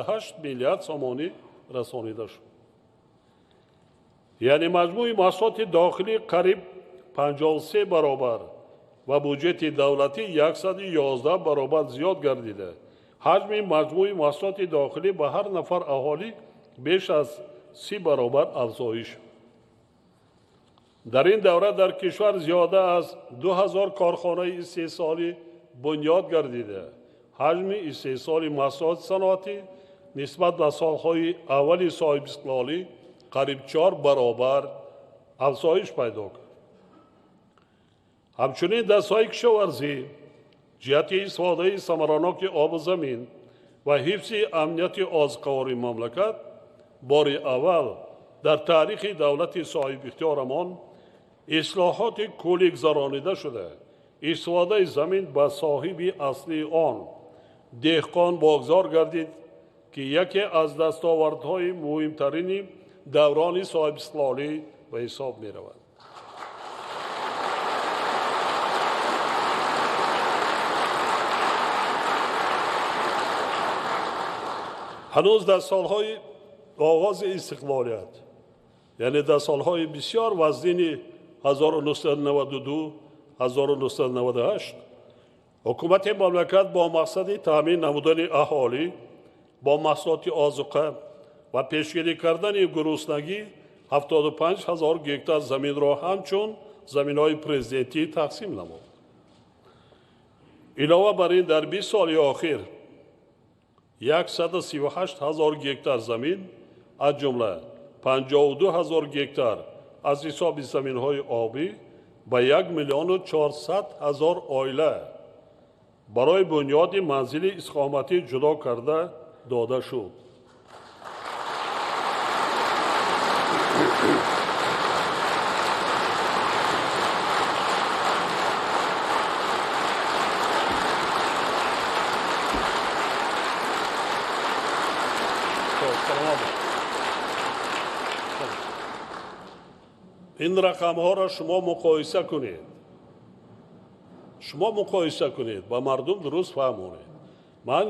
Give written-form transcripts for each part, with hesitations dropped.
8 миллиард сомонӣ расонида шуд. Яъне маҷмӯи маҳсулоти дохилӣ қариб 53 баробар ва буҷети давлатӣ 111 баробар зиёд гардида. Ҳаҷми маҷмӯи маҳсулоти дохилӣ ба ҳар нафар аҳолӣ беш аз 30 баробар афзоиш. Дар ин давра дар кишвар зиёда аз 2000 корхонаи истеҳсолӣ бунёд гардида. Ҳаҷми истеҳсоли маҳсулоти саноатӣ нисбат ба солҳои аввали соҳибистиқлолӣ қариб 4 баробар афзоиш пайдо кард. Ҳамчунин дар соҳаи кишоварзӣ ҷиҳати истифодаи самараноки обу замин ва ҳифзи амнияти озуқавории мамлакат бори аввал дар таърихи давлати соҳибихтиёрамон ислоҳоти куллӣ гузаронида шуда, истифодаи замин ба соҳиби аслии он деҳқон богзор гардид, ки яке аз дастовардҳои муҳимтарини даврони соҳибистиқлолӣ ба ҳисоб меравад. Ҳанӯз дар солҳои оғози истиқлолият, яъне дар солҳои бисёр вазнини 1992-1998 ҳукумати мамлакат бо мақсади таъмин намудани аҳолӣ бо маҳсулоти озуқа ва пешгирӣ кардани гуруснагӣ 75 ҳазор гектар заминро ҳамчун заминҳои президентӣ тақсим намуд. Илова бар ин, дар 20 соли охир 138 ҳазор гектар замин, аз ҷумла 52 ҳазор гектар аз ҳисоби заминҳои обӣ ба 1 миллиону 400 ҳазор оила барои бунёди манзили истиқоматӣ ҷудо карда дода шуд. Ин рақамҳоро шумо муқоиса кунед. Шумо муқоиса кунед, ба мардум дуруст фаҳмонед. Ман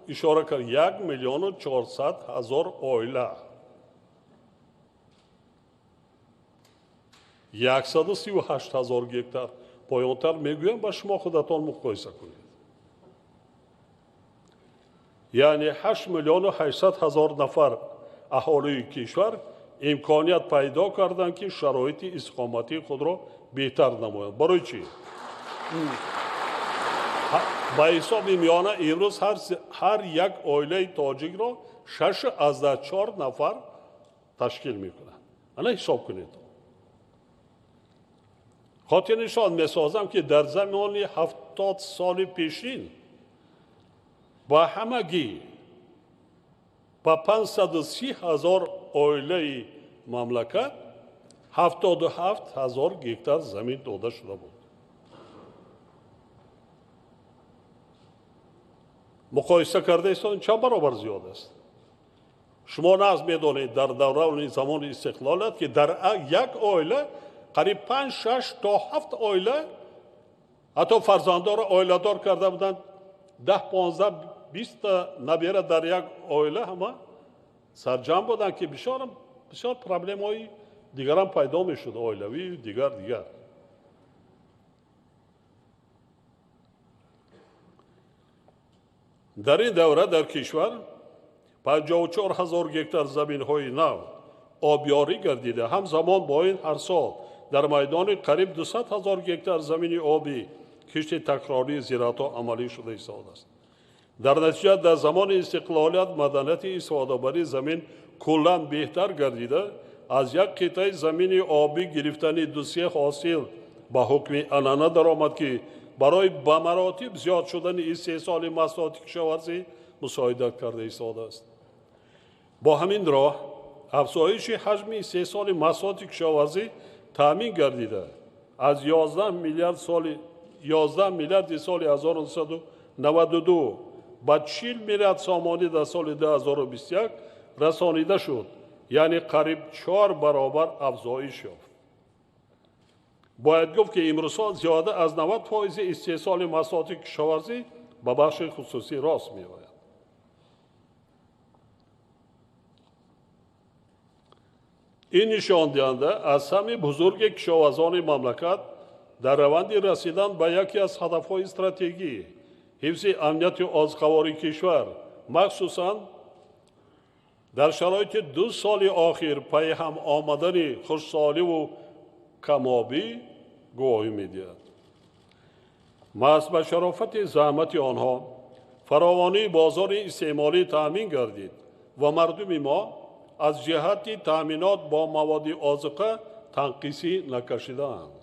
ишора кардам 1 миллиону 400 ҳазор оила, 138 ҳазор гектар. Поёнтар мегӯям, ба шумо худатон муқоиса кунед. Яъне 8 миллиону 800 ҳазор нафар аҳолии кишвар имконият пайдо карданд, ки шароити истиқоматии худро беҳтар намоянд. Барои чӣ? Ба ҳисоби миёна имрӯз ҳар як оилаи тоҷикро 6,4 нафар ташкил мекунад. Ана ҳисоб кунед. Хотирнишон месозам, ки дар замони 70 соли пешин ба ҳамагӣ ба 530 ҳазор оилаи мамлакат 77 ҳазор гектар замин дода шуда буд. Муқоиса карда истода чанд баробар зиёд аст? Шумо нағз медонед, дар давраи замони истиқлолият, ки дар як оила қариб 5, 6 то 7 оила ҳатто фарзандонро оиладор карда буданд, 10, 15, 20 набера дар як оила ҳама сарҷамъ буданд, ки бисёр проблемаҳои дигарам пайдо мешуд, оилавӣ дигар. Дар ин давра дар кишвар 54 ҳазор гектар заминҳои нав обёрӣ гардида, ҳамзамон бо ин ҳар сол дар майдони қариб 200 ҳазор гектар замини обӣ кишти такрории зираатҳо амалӣ шуда истодааст. Дар натиҷа дар замони истиқлолият маданияти истифодабарии замин куллан беҳтар гардида, аз як қитъаи замини обӣ гирифтани 2-3 ҳосил ба ҳукми анъана даромад, ки барои ба маротиб зиёд шудани истеҳсоли маҳсулоти кишоварзӣ мусоидат карда истодааст. Бо ҳамин роҳ афзоиши ҳаҷми истеҳсоли маҳсулоти кишоварзӣ таъмин гардида, аз 11 миллиарди соли 1992 ба 40 миллиард сомонӣ дар соли 2021 расонида шуд, яъне қариб 4 баробар афзоиш ёфт. Бояд гуфт, ки имрӯзҳо зиёда аз 90% истеҳсоли маҳсулоти кишоварзӣ ба бахши хусусӣ рост меояд. Ин нишондиҳанда аз саҳми бузурги кишоварзони мамлакат дар раванди расидан ба яке аз ҳадафҳои стратегӣ, ҳифзи амнияти озуқавории кишвар, махсусан дар шароити 2 соли охир пайҳам омадани хушсоливу камобӣ гувоҳӣ медиҳад. Маҳз ба шарофати заҳмати онҳо фаровонии бозори истеъмолӣ таъмин гардид ва мардуми мо аз ҷиҳати таъминот бо маводи озуқа танқисӣ накашидаанд.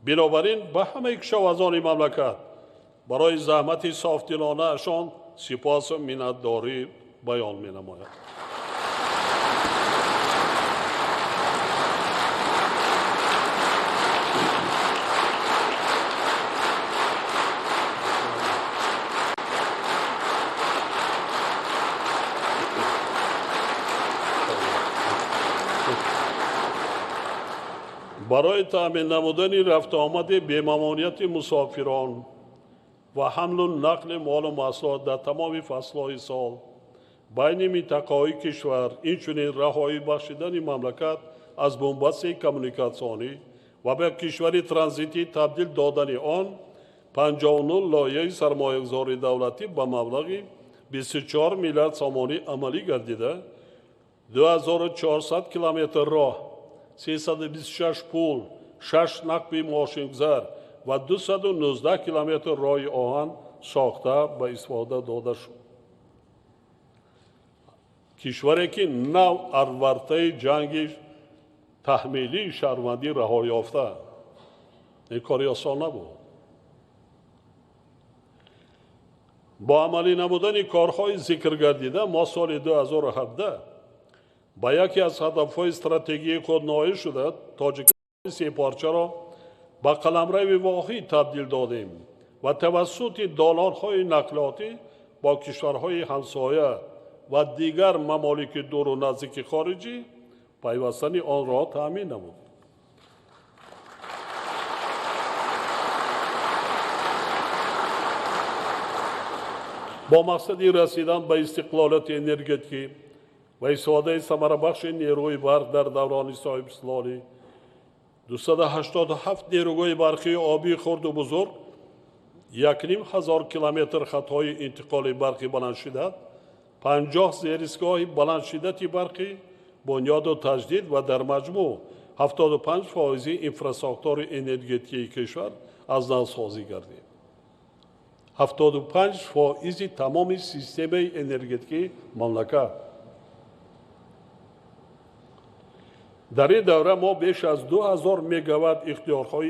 Бинобар ин ба ҳамаи кишоварзони мамлакат барои заҳмати софдилонаашон сипосу миннатдорӣ баён менамояд. Барои таъмин намудани рафтуомади бемамонияти мусофирон ва ҳамлу нақли молу маҳсулот дар тамоми фаслҳои сол байни минтақаҳои кишвар, инчунин раҳоӣ бахшидани мамлакат аз бунбасти коммуникатсионӣ ва ба кишвари транзитӣ табдил додани он 59 лоиҳаи сармоягузории давлатӣ ба маблағи 24 миллиард сомонӣ амалӣ гардида, 2400 километр роҳ, 326 пул, 6 нақби мошингузар ва 219 километр роҳи оҳан сохта ба истифода дода шуд. Кишваре ки нав аз вартаи ҷанги таҳмилии шаҳрвандӣ раҳо ёфта, ин кори осон набуд. Бо амалӣ намудани корҳои зикргардида мо соли 2017 ба яке аз ҳадафҳои стратегии худ ноил шуда, Тоҷикистони сепорчаро ба қаламрави воҳид табдил додем ва тавассути долонҳои нақлиётӣ бо кишварҳои ҳамсоя ва дигар мамолики дуру наздики хориҷӣ пайвастани онро таъмин намуд. Бо мақсади расидан ба истиқлолияти энергетикӣ ва истифодаи самарабахши нерӯи барқ дар даврони соҳибистиқлолӣ 287 нерӯгоҳи барқии обии хурду бузург, 1500 километр хатҳои интиқоли барқи баландшиддат, 50 зеристгоҳи баландшиддати барқӣ бунёду таҷдид ва дар маҷмӯъ 75% инфрасохтори энергетикии кишвар аз навсозӣ гардид. 75% тамоми системаи энергетикии мамлакат. Дар ин давра мо беш аз 2000 мегаватт ихтиёрҳои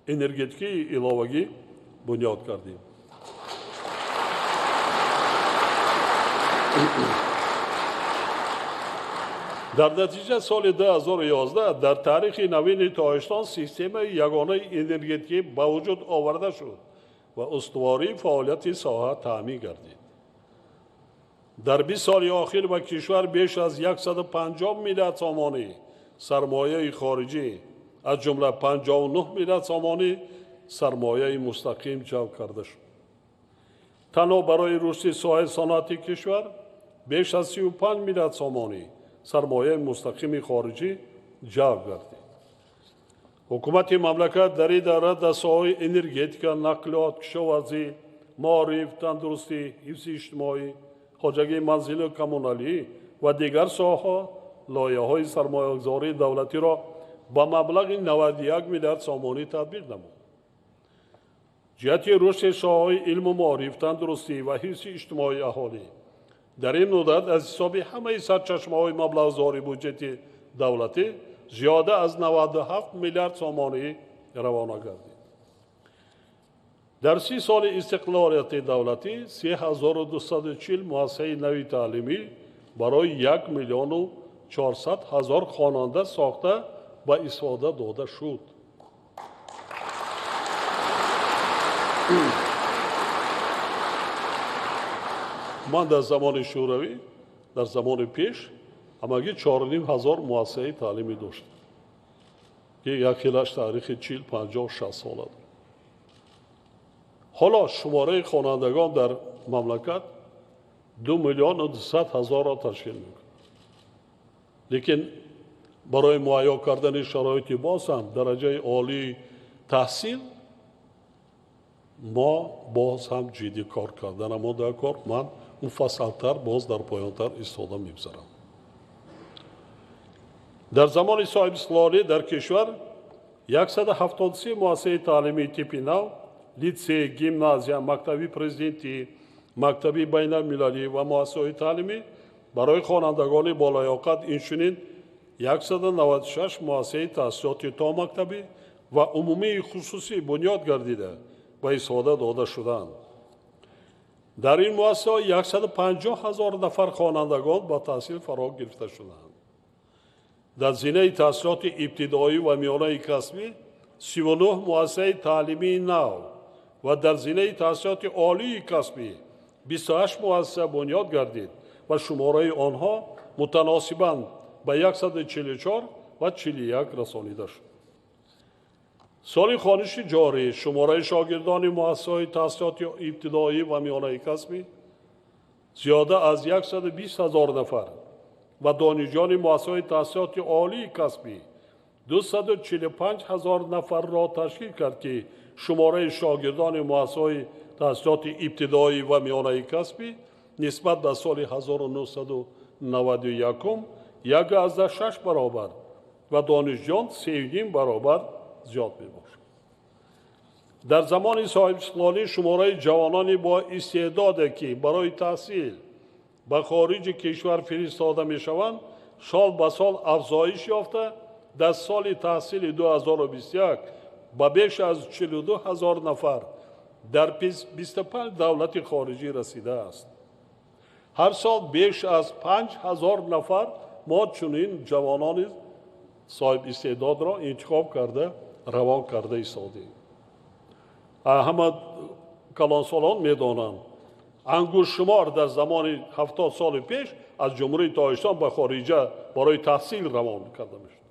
энергетикии иловагӣ бунёд кардем. Дар натиҷа соли 2011 дар таърихи навини Тоҷикистон системаи ягонаи энергетикӣ ба вуҷуд оварда шуд ва устувории фаъолияти соҳа таъмин гардид. Дар 20 соли охир ба кишвар беш аз 150 миллиард сомонӣ сармояи хориҷӣ, аз ҷумла 59 миллиард сомонӣ сармояи мустақим ҷалб карда шуд. Танҳо барои рушди соҳаи саноати кишвар беш аз 35 миллиард сомонӣ сармояи мустақими хориҷӣ ҷалб гардид. Ҳукумати мамлакат дар ин давра дар соҳаи энергетика, нақлиёт, кишоварзӣ, маориф, тандурустӣ, ҳифзи иҷтимоӣ, хоҷагии манзилу коммуналӣ ва дигар соҳаҳо лоиҳаҳои сармоягузории давлатиро ба маблағи 91 миллиард сомонӣ татбиқ намуд. Ҷиҳати рушди соҳаҳои илму маориф, тандурустӣ ва ҳифзи иҷтимоии аҳолӣ дар ин муддат аз ҳисоби ҳамаи сарчашмаҳои маблағгузории буҷети давлатӣ зиёда аз 97 миллиард сомонӣ равона гардид. Дар 30 соли истиқлолияти давлатӣ 3240 муассисаи нави таълимӣ барои 1 400 000 хонанда сохта ба истифода дода шуд. Ман дар замони Шӯравӣ, дар замони пеш ҳамагӣ 4500 муассисаи таълимӣ доштем, ки як хелаш таърихи 40, 50, 60 сола дорад. Ҳоло шумораи хонандагон дар мамлакат 2 миллиону 200 ҳазорро ташкил мекунад. Лекин барои муҳайё кардани шароити боз ҳам дараҷаи олии таҳсил мо боз ҳам ҷиддӣ кор карданамон дар кор. Ман муфассалтар боз дар поёнтар истода мегузарам. Дар замони соҳибистиқлолӣ дар кишвар 173 муассисаи таълимии типи нав, литсей, гимназия, мактаби президентӣ, мактаби байналмилалӣ ва муассисаҳои таълимӣ барои хонандагони болаёқат, инчунин 196 муассисаи таҳсилоти томактабӣ ва умумии хусусӣ бунёд гардида ва истифода дода шуданд. Дар ин муассисаҳо 150 ҳазор нафар хонандагон ба таҳсил фаро гирифта шуданд. Дар зинаи таҳсилоти ибтидоӣ ва миёнаи касбӣ 39 муассисаи таълимии нав ва дар зинаи таҳсилоти олии касбӣ 28 муассиса бунёд гардид ва шумораи онҳо мутаносибан ба 144 ва 41 расонида шуд. Соли хониши ҷорӣ шумораи шогирдони муассисаҳои таҳсилоти ибтидоӣ ва миёнаи касбӣ зиёда аз 120 ҳазор нафар ва донишҷӯёни муассисаҳои таҳсилоти олии касбӣ 245 ҳазор нафарро ташкил кард, ки шумораи шогирдони муассисаҳои таҳсилоти ибтидоӣ ва миёнаи касбӣ нисбат ба соли 1991 1,6 баробар ва донишҷӯён 3,5 баробар зиёд мебошад. Дар замони соҳибистиқлолӣ шумораи ҷавонони бо истеъдоде, ки барои таҳсил ба хориҷи кишвар фиристода мешаванд, сол ба сол афзоиш ёфта, дар соли таҳсили 2021 ба беш аз 42 ҳазор нафар дар 25 давлати хориҷӣ расидааст. Ҳар сол беш аз 5 ҳазор нафар мо чунин ҷавонони соҳибистеъдодро интихоб карда равон карда истодем. Ҳама калонсолон медонанд, ангуштшумор дар замони 70 соли пеш аз Ҷумҳурии Тоҷикистон ба хориҷа барои таҳсил равон карда мешуд.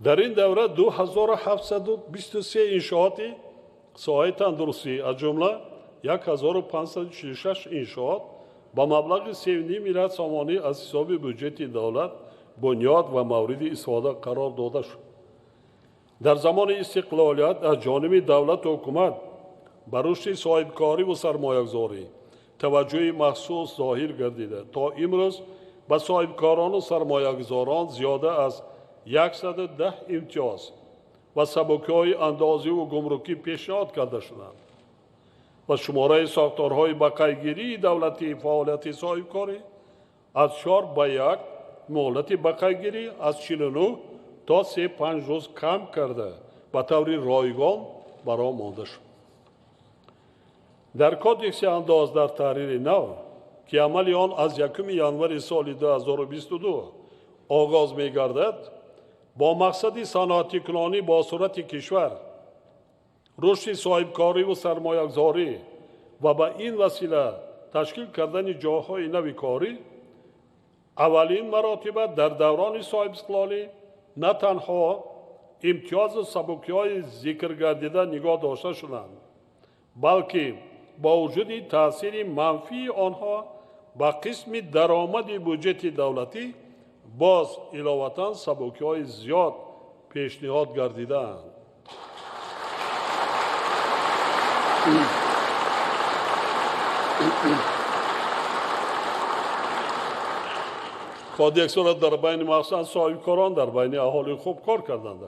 Дар ин давра 2723 иншооти соҳаи тандурустӣ, аз ҷумла 1546 иншоот ба маблағи 3,5 миллиард сомонӣ аз ҳисоби бюҷети давлат бунёд ва мавриди истифода қарор дода шуд. Дар замони истиқлолият аз ҷониби давлату ҳукумат ба рушди соҳибкорӣ ва сармоягузорӣ таваҷҷӯҳи махсус зоҳир гардида, то имрӯз ба соҳибкорону сармоягузорон зиёда аз 110 имтиёз ва сабукиҳои андозиву гумрукӣ пешниҳод карда шуданд ва шумораи сохторҳои ба қайдгирии давлатии фаъолияти соҳибкорӣ аз 4 ба 1, муҳлати ба қайдгирӣ аз 49 то 3-5 рӯз кам карда ба таври ройгон баро монда шуд. Дар Кодекси андоз дар таҳрири нав, ки амали он аз 1 январи соли 2022 оғоз мегардад, бо мақсади саноатикунонӣ бо суръати кишвар, рушди соҳибкориву сармоягузорӣ ва ба ин васила ташкил кардани ҷойҳои нави корӣ, аввалин маротиба дар даврони соҳибистиқлолӣ на танҳо имтиёзу сабукиҳои зикргардида нигоҳ дошта шуданд, балки бо вуҷуди таъсири манфии онҳо ба қисми даромади буҷети давлатӣ боз иловатан сабукиҳои зиёд пешниҳод гардидаанд. Кодексро дар байни махсусан соҳибкорон, дар байни аҳоли хуб кор карданд.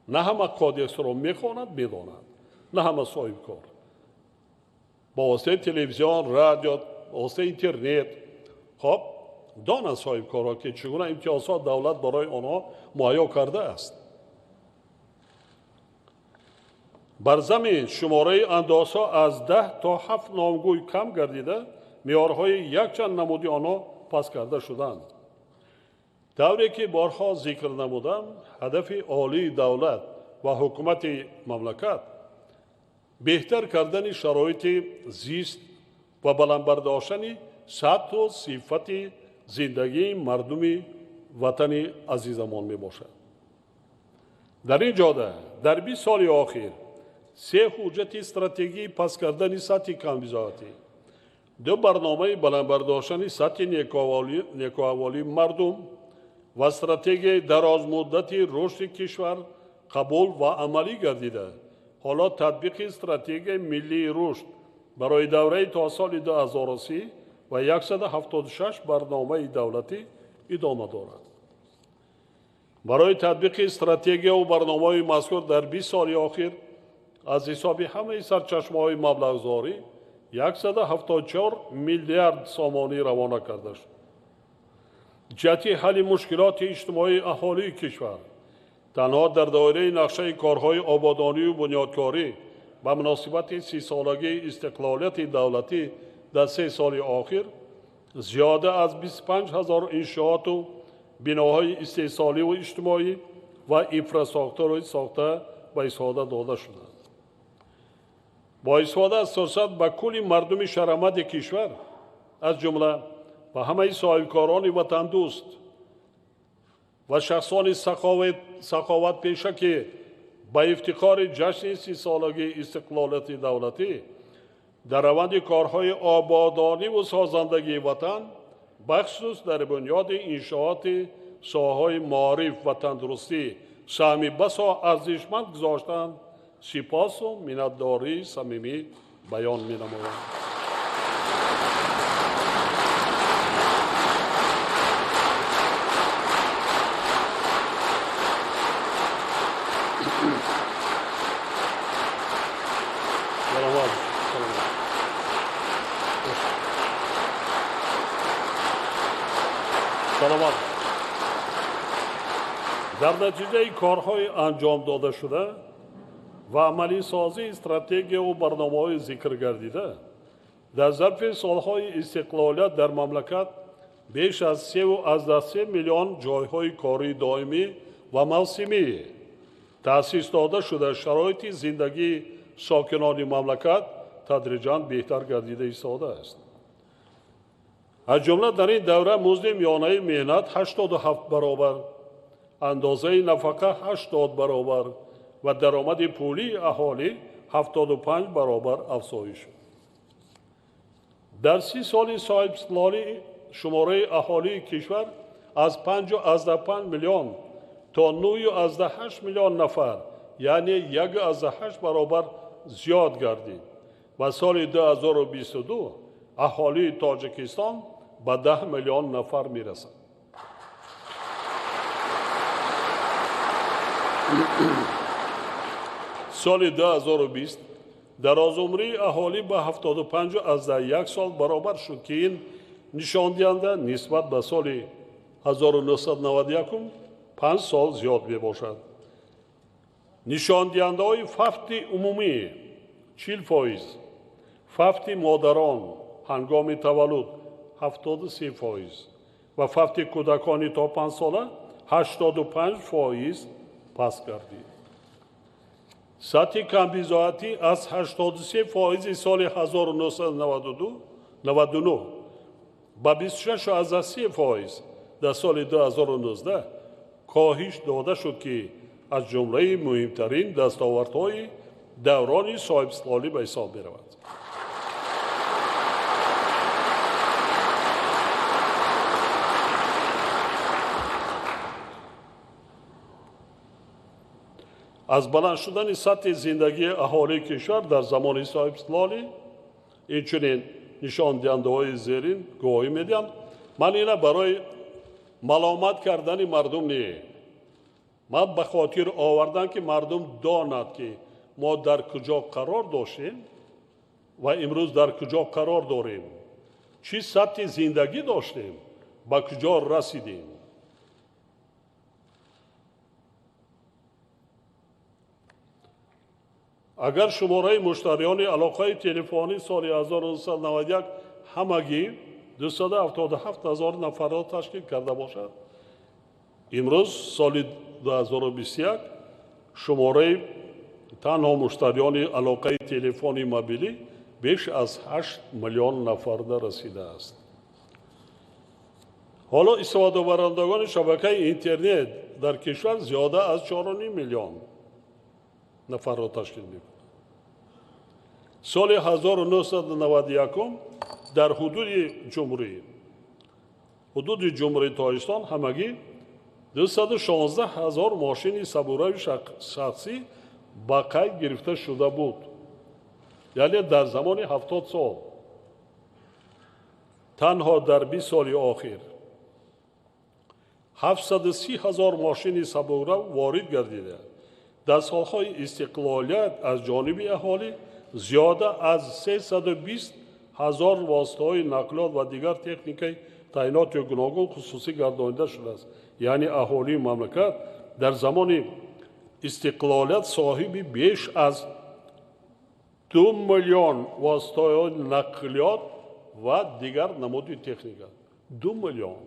На ҳама кодексро мехонад, медонад, на ҳама соҳибкор. Бо воситаи телевизион, радио, бо воситаи интернет хоб донанд соҳибкорҳо, ки чӣ гуна имтиёзҳо давлат барои онҳо муҳайё кардааст. Бар замин шумораи андозҳо аз 10 то 7 номгӯй кам гардида, меъёрҳои якчанд намуди онҳо паст карда шуданд. Тавре ки борҳо зикр намудам, ҳадафи олии давлат ва ҳукумати мамлакат беҳтар кардани шароити зист ва баланд бардоштани сатҳу сифати зиндагии мардуми ватани азизамон мебошад. Дар ин ҷода дар 20 соли охир се ҳуҷҷати стратегии паст кардани сатҳи камбизоатӣ, ду барномаи баланд бардоштани сатҳи некӯаҳволии мардум ва стратегияи дарозмуддати рушди кишвар қабул ва амалӣ гардида, ҳоло татбиқи стратегияи миллии рушд барои давраи то соли 2030 ва 176 барномаи давлатӣ идома дорад. Барои татбиқи стратегияву барномаҳои мазкур дар 20 соли охир аз ҳисоби ҳамаи сарчашмаҳои маблағгузорӣ 174 миллиард сомонӣ равона карда шуд. Ҷиҳати ҳалли мушкилоти иҷтимоии аҳолии кишвар танҳо дар доираи нақшаи корҳои ободонию бунёдкорӣ ба муносибати 30-солагии истиқлолияти давлатӣ дар 3 соли охир зиёда аз 25 ҳазор иншооту биноҳои истеҳсоливу иҷтимоӣ ва инфрасохторҳои сохта ба истифода дода шуданд. Бо истифода аз фурсат ба кулли мардуми шарамади кишвар, аз ҷумла ба ҳамаи соҳибкорони ватандӯст ва шахсони саховатпеша, ки ба ифтихори ҷашни 30-солагии истиқлолияти давлатӣ дар раванди корҳои ободониву созандагии ватан, бахусус дар бунёди иншооти соҳаҳои маориф ва тандурустӣ саҳми басо арзишманд гузоштанд, сипосу миннатдории самимӣ баён менамоям. Саломат. Дар натиҷаи корҳои анҷом додашуда ва амалисозии стратегияву барномаҳои зикр гардида, дар зарфи солҳои истиқлолият дар мамлакат беш аз 3,3 миллион ҷойҳои кории доимӣ ва мавсимӣ таъсис дода шуда, шароити зиндагии сокинони мамлакат тадриҷан беҳтар гардида истодааст. Аз ҷумла дар ин давра музди миёнаи меҳнат 87 баробар, андозаи нафақа 80 баробар ва даромади пулии аҳолӣ 75 баробар афзоиш шуд. Дар 30 соли соҳибистиқлолӣ шумораи аҳолии кишвар аз 5,5 миллион то 9,8 миллион нафар, яъне 1,8 баробар зиёд гардид ва соли 2022 аҳолии Тоҷикистон ба 10 миллион нафар мерасад. Соли 2020 дарозумрии аҳолӣ ба 75,1 сол баробар шуд, ки ин нишондиҳанда нисбат ба соли 1991 5 сол зиёд мебошад. Нишондиҳандаҳои фавти умумӣ 40%, фавти модарон ҳангоми таваллуд 73% ва фавти кӯдакони то 5 сола 85% паст гардид. Сатҳи камбизоатӣ аз 83% соли 1999 ба 26,3% дар соли 2019 коҳиш дода шуд, ки аз ҷумлаи муҳимтарин дастовардҳои даврони соҳибистиқлолӣ ба ҳисоб меравад. Аз баланд шудани сатҳи зиндагии аҳолии кишвар дар замони соҳибистиқлолӣ инчунин нишондиҳандаҳои зерин гувоҳӣ медиҳанд. Ман ина барои маломат кардани мардум не, ман ба хотир овардан, ки мардум донад, ки мо дар куҷо қарор доштем ва имрӯз дар куҷо қарор дорем, чӣ сатҳи зиндагӣ доштем, ба куҷо расидем. Агар шумораи муштариёни алоқаи телефонӣ соли 1991 ҳамагӣ 277 ҳазор нафарро ташкил карда бошад, имрӯз соли 2021 шумораи танҳо муштариёни алоқаи телефони мобилӣ беш аз 8 миллион нафарда расидааст. Ҳоло истифодабарандагони шабакаи интернет дар кишвар зиёда аз 4,5 миллион нафарро ташкил мекунад. Соли 1991 дар ҳудуди Ҷумҳурии Тоҷикистон ҳамагӣ 216 ҳазор мошини сабурави шахсӣ ба қайд гирифта шуда буд. Яъне дар замони 70 сол. Танҳо дар 20 соли охир 730 ҳазор мошини сабурав ворид гардида. Дар солҳои истиқлолият аз ҷониби аҳолӣ зиёда аз 320 ҳазор воситаҳои нақлиёт ва дигар техникаи таъиноти гуногун хусусӣ гардонида шудааст. Яъне аҳолии мамлакат дар замони истиқлолият соҳиби беш аз 2 миллион воситаҳои нақлиёт ва дигар намуди техника. 2 миллион.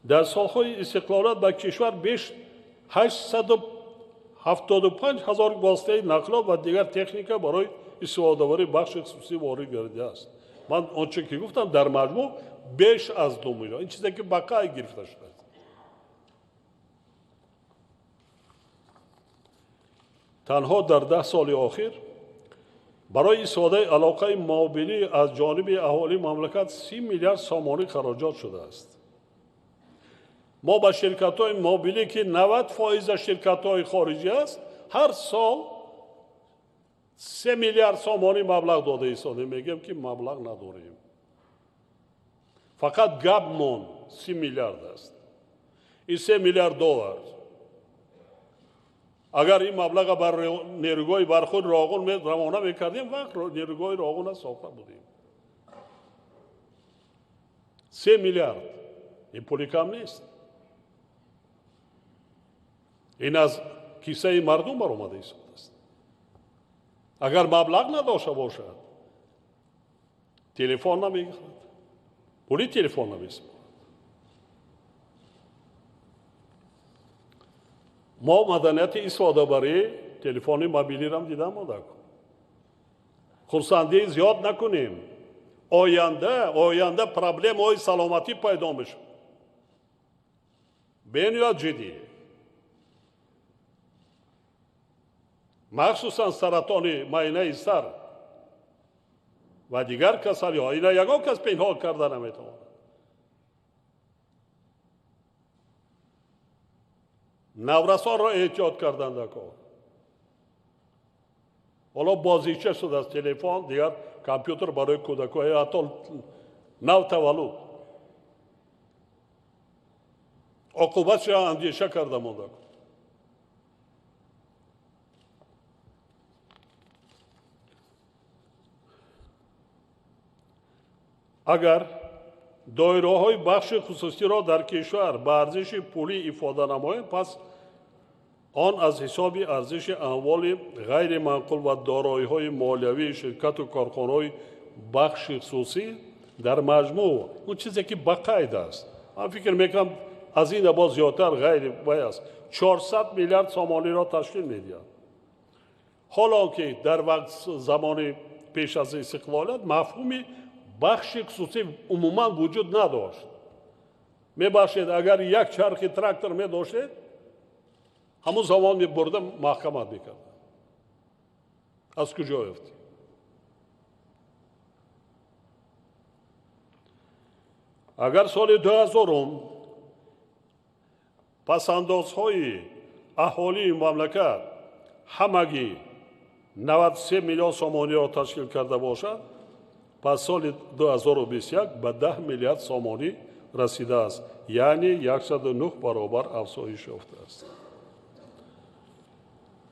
Дар солҳои истиқлолият ба кишвар беш 875 ҳазор воситаи нақлиёт ва дигар техника барои истифодабарии бахши хусусӣ ворид гардидааст. Ман он чӣ ки гуфтам дар маҷмӯъ беш аз 2 миллион. Ин чизе ки ба қайд гирифта шудааст. Танҳо дар 10 соли охир барои истифодаи алоқаи мобилӣ аз ҷониби аҳолии мамлакат 30 миллиард сомонӣ хароҷот шудааст. Мо ба ширкатҳои мобилӣ ки 90% ширкатҳои хориҷӣ аст, ҳар сол 3 миллиард сомонӣ маблағ дода истодем. Мегӯем ки маблағ надорем. Фақат гап монд 3 миллиард аст. Ин 3 миллиард доллар. Агар ин маблаға бар нерӯгоҳи барқи Роғун равона мекардем, вақт нерӯгоҳи Роғунро сохта будем. 3 миллиард. Ин пули кам нест. Ин аз кисаи мардум баромада истодааст. Агар маблағ надошта бошад, телефон намегирад, пули телефон намесупорад. Мо маданияти истифодабарии телефони мобилиро дида монда. Хурсандӣ зиёд накунем. Оянда проблемаҳои саломатӣ пайдо мешавад. Бениҳоят ҷиддӣ. Махсусан саратони майнаи сар ва дигар касалиҳо. Ина ягон кас пинҳон карда наметавонад. Наврасонро эҳтиёт кардан даркор. Ҳоло бозича шудааст телефон, дигар компютер барои кӯдакҳои ҳатто нав таваллуд. Оқубатшро андеша карда монда. Агар доираҳои бахши хусусиро дар кишвар ба арзиши пулӣ ифода намоем, пас он аз ҳисоби арзиши амволи ғайриманқул ва дороиҳои молиявии ширкату корхонаҳои бахши хусусӣ дар маҷмӯъ он чизе ки ба қайд аст, ман фикр мекунам аз ин боз зиёдтар ғайри вай аст, 400 миллиард сомониро ташкил медиҳад. Ҳоло ки дар вақт замони пеш аз истиқлолият мафҳуми бахши хусусӣ умуман вуҷуд надошт. Мебахшед, агар як чархи трактор медоштед, ҳамон замон мебурда маҳкамат мекард. Аз куҷо ёфтӣ? Агар соли 2000 пасандозҳои аҳолии мамлакат ҳамагӣ 93 миллион сомониро ташкил карда бошад, пас соли 2021 ба 10 миллиард сомонӣ расидааст, яъне 109 баробар афзоиш ёфтааст.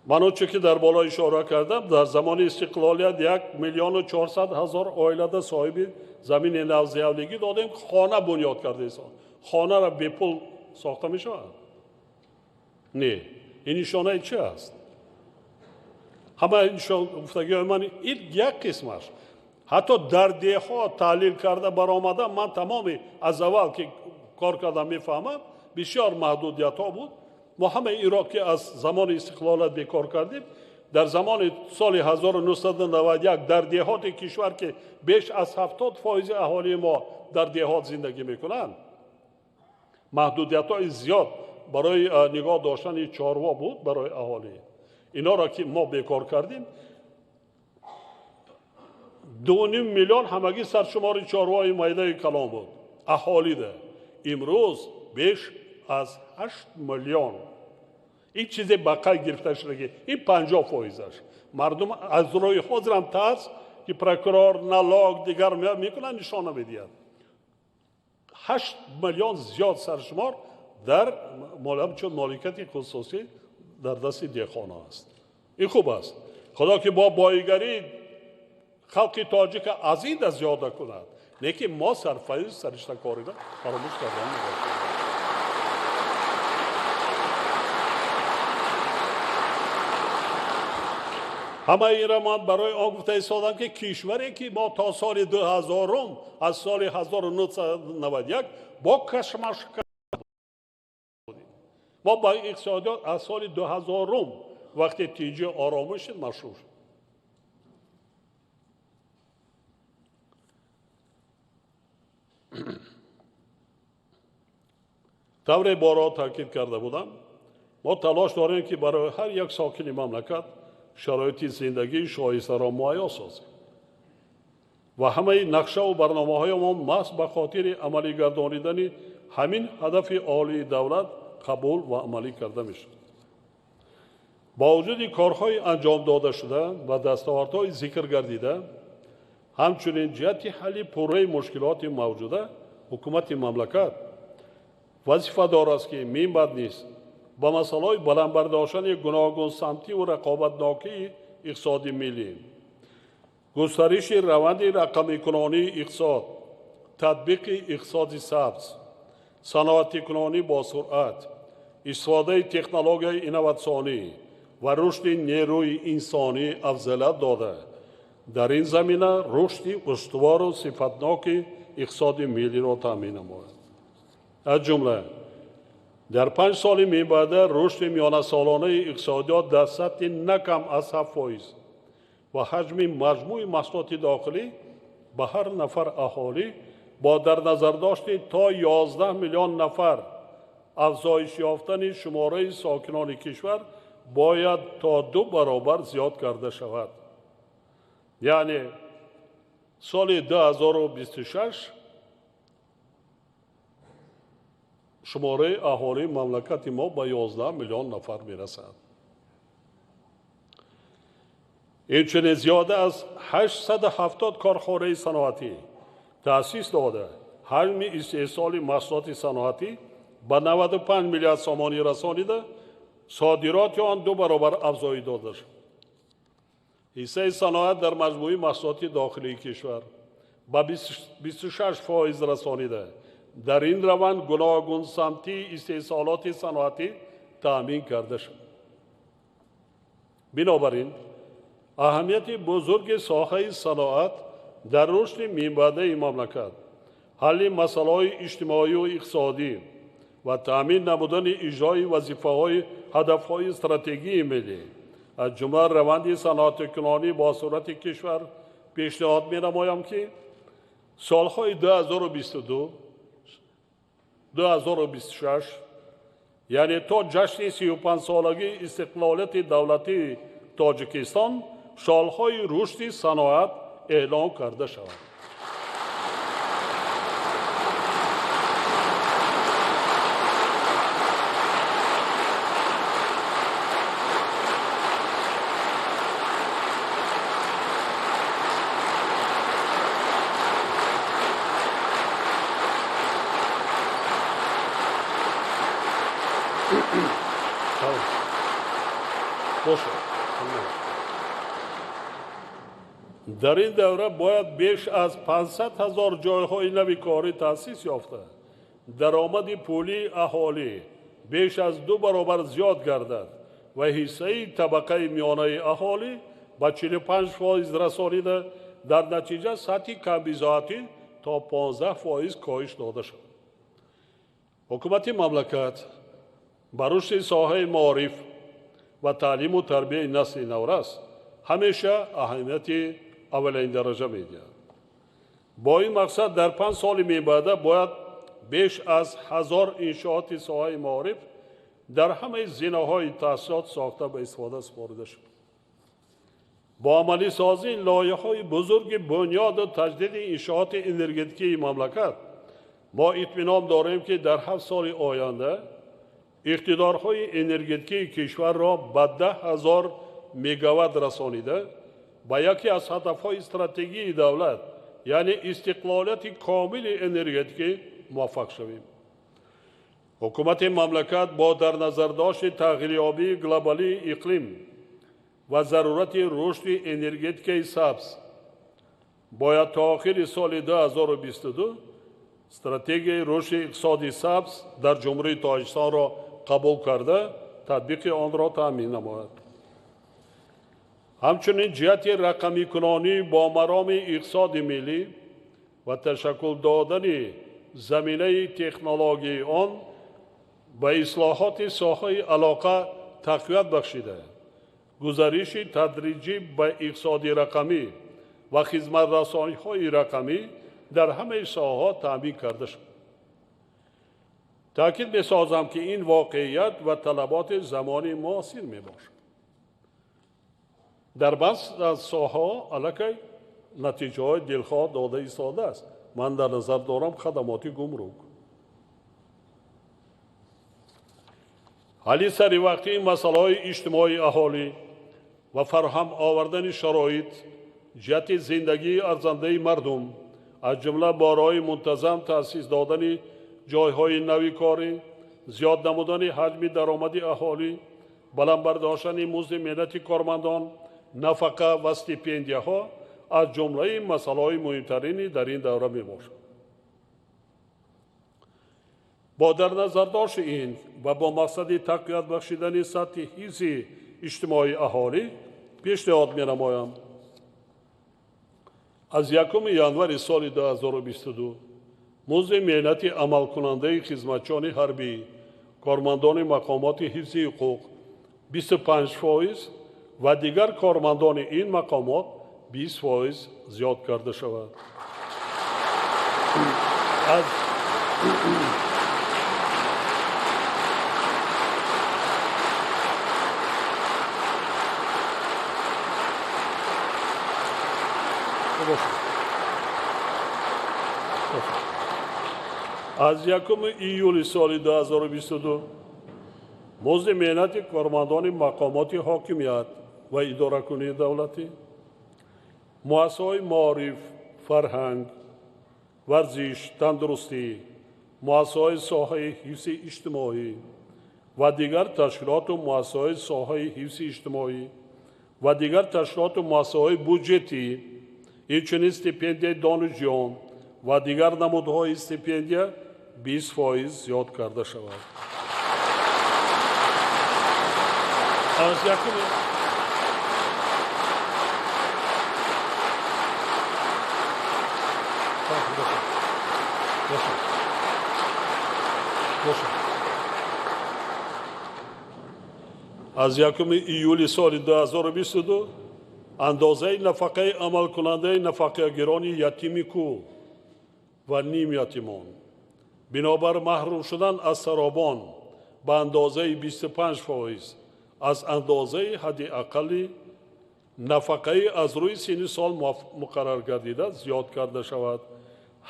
Ман он чӣ ки дар боло ишора кардам, дар замони истиқлолият 1 400 000 оилада соҳиби замини навзиявлигӣ додем, хона бунёд кардаистон. Хонаро бепул сохта мешавад? Не. Ин нишонаи чӣ аст? Ҳама гуфтагиҳои ман ин як қисмаш. Ҳатто дар деҳҳо таҳлил карда баромада, ман тамоми аз аввал ки кор кардам мефаҳмам, бисёр маҳдудиятҳо буд. Мо ҳамаи инро ки аз замони истиқлолият бекор кардем, Дар замони соли 1991 дар деҳоти кишвар, ки беш аз 70% аҳолии мо дар деҳот зиндагӣ мекунанд, маҳдудиятҳои зиёд барои нигоҳ доштани чорво буд барои аҳолӣ. Инҳоро ки мо бекор кардем, 2,5 миллион ҳамагӣ саршумори чорвои майдаи калон буд аҳолида. Имрӯз беш аз 8 миллион. Ин чизе ба қайд гирифта шудагӣ, ин 50%-аш. Мардум аз рӯи ҳозирам тарс, ки прокурор, налог дигар мекунанд, нишона медиҳад. 8 миллион зиёд саршумор дар чун моликияти хусусӣ дар дасти деҳқонон аст. Ин хуб аст. Худо ки бо боигарӣ халқи тоҷика аз ин да зиёда кунад, лекин мо сарфаи сариштакориро фаромӯш кардан набошем. Ҳамаи инро ман барои он гуфта истодам, ки кишваре ки мо то соли 2000 аз соли 1991 бо кашмашка будем. Мо ба иқтисодиёт аз соли 2000 вақте тинҷи оромӣ шуд машғул шуд. Тавре борҳо таъкид карда будам, мо талош дорем, ки барои ҳар як сокини мамлакат шароити зиндагии шоистаро муҳайё созем ва ҳамаи нақшаву барномаҳоямон маҳз ба хотири амалигардонидани ҳамин ҳадафи олии давлат қабул ва амалӣ карда мешавад. Бо вуҷуди корҳои анҷом додашуда ва дастовардҳои зикр гардида, ҳамчунин ҷиҳати ҳалли пурраи мушкилоти мавҷуда ҳукумати мамлакат вазифадор аст, ки минбаъд низ ба масъалаҳои баланд бардоштани гуногунсамтиву рақобатнокии иқтисоди миллӣ, густариши раванди рақамикунонии иқтисод, татбиқи иқтисоди сабз, саноатикунонӣ бо суръат, истифодаи технологияи инноватсионӣ ва рушди нерӯи инсонӣ афзалият дода, дар ин замина рушди устувору сифатноки иқтисоди миллиро таъмин намояд. Аз ҷумла дар 5 соли минбаъда рушди миёнасолонаи иқтисодиёт дар сатҳи на кам аз 7% ва ҳаҷми маҷмӯи маҳсулоти дохилӣ ба ҳар нафар аҳолӣ бо дар назардошти то 11 миллион нафар афзоиш ёфтани шумораи сокинони кишвар бояд то 2 баробар зиёд карда шавад. Яъне соли 2026 шумораи аҳолии мамлакати мо ба 11 миллион нафар мерасад. Инчунин зиёда аз 870 корхонаи саноатӣ таъсис дода, ҳаҷми истеҳсоли маҳсулоти саноатӣ ба 95 миллиард сомонӣ расонида, содироти он 2 баробар афзоиш дода шуд. Ҳиссаи саноат дар маҷмӯи маҳсулоти дохилии кишвар ба 26% расонида, дар ин раванд гуногунсамтии истеҳсолоти саноатӣ таъмин карда шуд. Бинобар ин аҳамияти бузурги соҳаи саноат дар рушди минбаъдаи мамлакат, ҳалли масъалаҳои иҷтимоию иқтисодӣ ва таъмин намудани иҷрои вазифаҳои ҳадафҳои стратегии миллӣ, аз ҷумла раванди саноатикунонӣ бо суръати кишвар пешниҳод менамоям, ки солҳои 2022 2026, яъне то ҷашни 35-солагии истиқлолияти давлатии Тоҷикистон, солҳои рушди саноат эълон карда шавад. Дар ин давра бояд беш аз 500 ҳазор ҷойҳои нави корӣ таъсис ёфта, даромади пулии аҳолӣ беш аз 2 баробар зиёд гардад ва ҳиссаи табақаи миёнаи аҳолӣ ба 45% расонида, дар натиҷа сатҳи камбизоатӣ то 15% коҳиш дода шавад. Ҳукумати мамлакат ба рушди соҳаи маориф ва таълиму тарбияи насли наврас ҳамеша аҳамияти аввалин дараҷа медиҳад. Бо ин мақсад дар 5 соли мебаъда бояд беш аз 1000 иншооти соҳаи маориф дар ҳамаи зинаҳои таҳсилот сохта ба истифода супорида шуд. Бо амалисозии лоиҳаҳои бузурги бунёду таҷдиди иншооти энергетикии мамлакат мо итминон дорем, ки дар 7 соли оянда иқтидорҳои энергетикии кишварро ба 10 000 мегаватт расонида ба яке аз ҳадафҳои стратегии давлат, яъне истиқлолияти комили энергетикӣ муваффақ шавем. Ҳукумати мамлакат бо дар назардошти тағйирёбии глобалии иқлим ва зарурати рушди энергетикаи сабз бояд то охири соли 2022 стратегияи рушди иқтисоди сабз дар Ҷумҳурии Тоҷикистонро қабул карда татбиқи онро таъмин намояд. Ҳамчунин ҷиҳати рақамикунонӣ бо мароми иқтисоди миллӣ ва ташаккул додани заминаи технологияи он ба ислоҳоти соҳаи алоқа тақвият бахшида, гузариши тадриҷӣ ба иқтисоди рақамӣ ва хизматрасониҳои рақамӣ дар ҳамаи соҳаҳо таъмин карда шуд. Таъкид месозам, ки ин воқеият ва талаботи замони муосир мебошад. Дар баъзе аз соҳаҳо аллакай натиҷаҳои дилхоҳ дода истодааст. Ман дар назар дорам хадамоти гумрук. Ҳалли саривақтии масъалаҳои иҷтимоии аҳолӣ ва фароҳам овардани шароит ҷиҳати зиндагии арзандаи мардум, аз ҷумла бо роҳи мунтазам таъсис додани ҷойҳои нави корӣ, зиёд намудани ҳаҷми даромади аҳолӣ, баланд бардоштани музди меҳнати кормандон, нафақа ва стипендияҳо аз ҷумлаи масъалаҳои муҳимтарини дар ин давра мебошад. Бо дар назардошти ин ва бо мақсади тақвият бахшидани сатҳи ҳифзи иҷтимоии аҳолӣ пешниҳод менамоям аз 1 январи соли 2022 музди меҳнати амалкунандаи хизматчиёни ҳарбӣ, кормандони мақомоти ҳифзи ҳуқуқ 25% ва дигар кормандони ин мақомот 20% зиёд карда шавад. Аз 1 июли соли 2022 музди меҳнати кормандони мақомоти ҳокимият ва идоракунии давлатӣ, муассисаҳои маориф, фарҳанг, варзиш, тандурустӣ, муассисаҳои соҳаи ҳифзи иҷтимоӣ ва дигар ташкилоту муассисаҳои соҳаи ҳифзи иҷтимоӣ ва дигар ташкилоту муассисаҳои буҷетӣ, инчунин стипендияи донишҷӯён ва дигар намудҳои стипендия 20% зиёд карда шавад. Аз 1 июли соли 2022 андозаи нафақаи амалкунандаи нафақагирони ятими кул ва нимятимон бинобар маҳрум шудан аз саробон ба андозаи 25% аз андозаи ҳадди ақалли нафақаи аз рӯи синни сол муқаррар гардида зиёд карда шавад.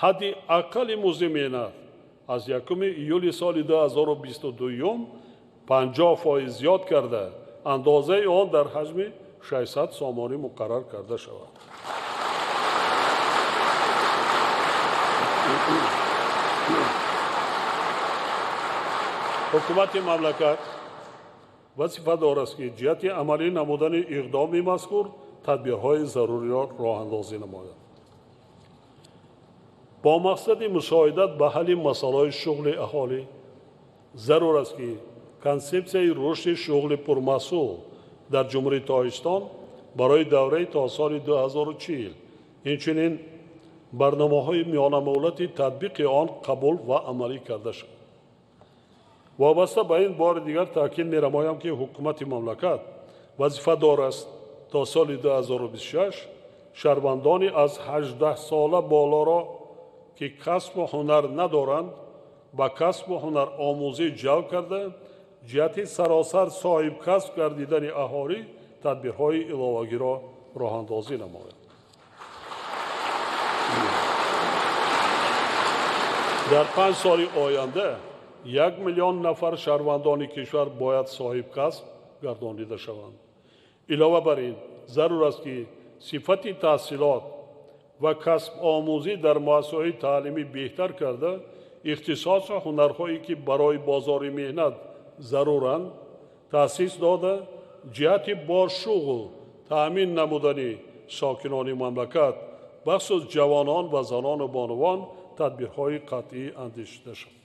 Ҳадди ақалли музди меҳнат аз 1 июли соли 2022 50% зиёд карда, андозаи он дар ҳаҷми 600 сомонӣ муқаррар карда шавад. Ҳукумати мамлакат вазифадор аст, ки ҷиҳати амалӣ намудани иқдоми мазкур тадбирҳои заруриро роҳандозӣ намояд. Бо мақсади мусоидат ба ҳалли масъалаҳои шуғли аҳолӣ зарур аст, ки консепсияи рушди шуғли пурмаҳсул дар Ҷумҳурии Тоҷикистон барои давраи то соли 2040, инчунин барномаҳои миёнамуҳлати татбиқи он қабул ва амалӣ карда шавад. Вобаста ба ин бори дигар таъкид мерамоям, ки ҳукумати мамлакат вазифадор аст то соли 2026 шаҳрвандони аз 18 сола болоро, ки касбу ҳунар надоранд, ба касбу ҳунаромӯзӣ ҷалб карда, ҷиҳати саросар соҳибкасб гардидани аҳолӣ тадбирҳои иловагиро роҳандозӣ намояд. Дар 5 соли оянда 1 миллион нафар шаҳрвандони кишвар бояд соҳибкасб гардонида шаванд. Илова бар ин, зарур аст, ки сифати таҳсилот ва касбомӯзӣ дар муассисаҳои таълимӣ беҳтар карда, ихтисосу ҳунарҳое, ки барои бозори меҳнат заруранд, таъсис дода, ҷиҳати бошуғл таъмин намудани сокинони мамлакат, бахусус ҷавонон ва занону бонувон, тадбирҳои қатъӣ андешида шавад.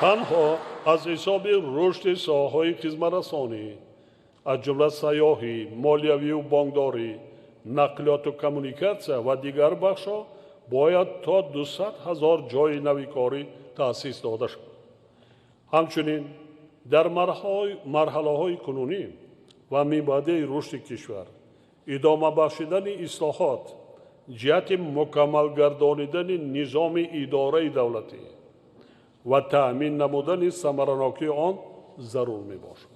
Танҳо аз ҳисоби рушди соҳаҳои хизматрасонӣ, аз ҷумла сайёҳӣ, молиявию бонкдорӣ, нақлиёту коммуникатсия ва дигар бахшҳо бояд то 200 000 ҷойи нави корӣ таъсис дода шавад. Ҳамчунин дар марҳалаҳои кунунӣ ва минбаъдаи рушди кишвар идома бахшидани ислоҳот ҷиҳати мукаммал гардонидани низоми идораи давлатӣ ва таъмин намудани самаранокии он зарур мебошад.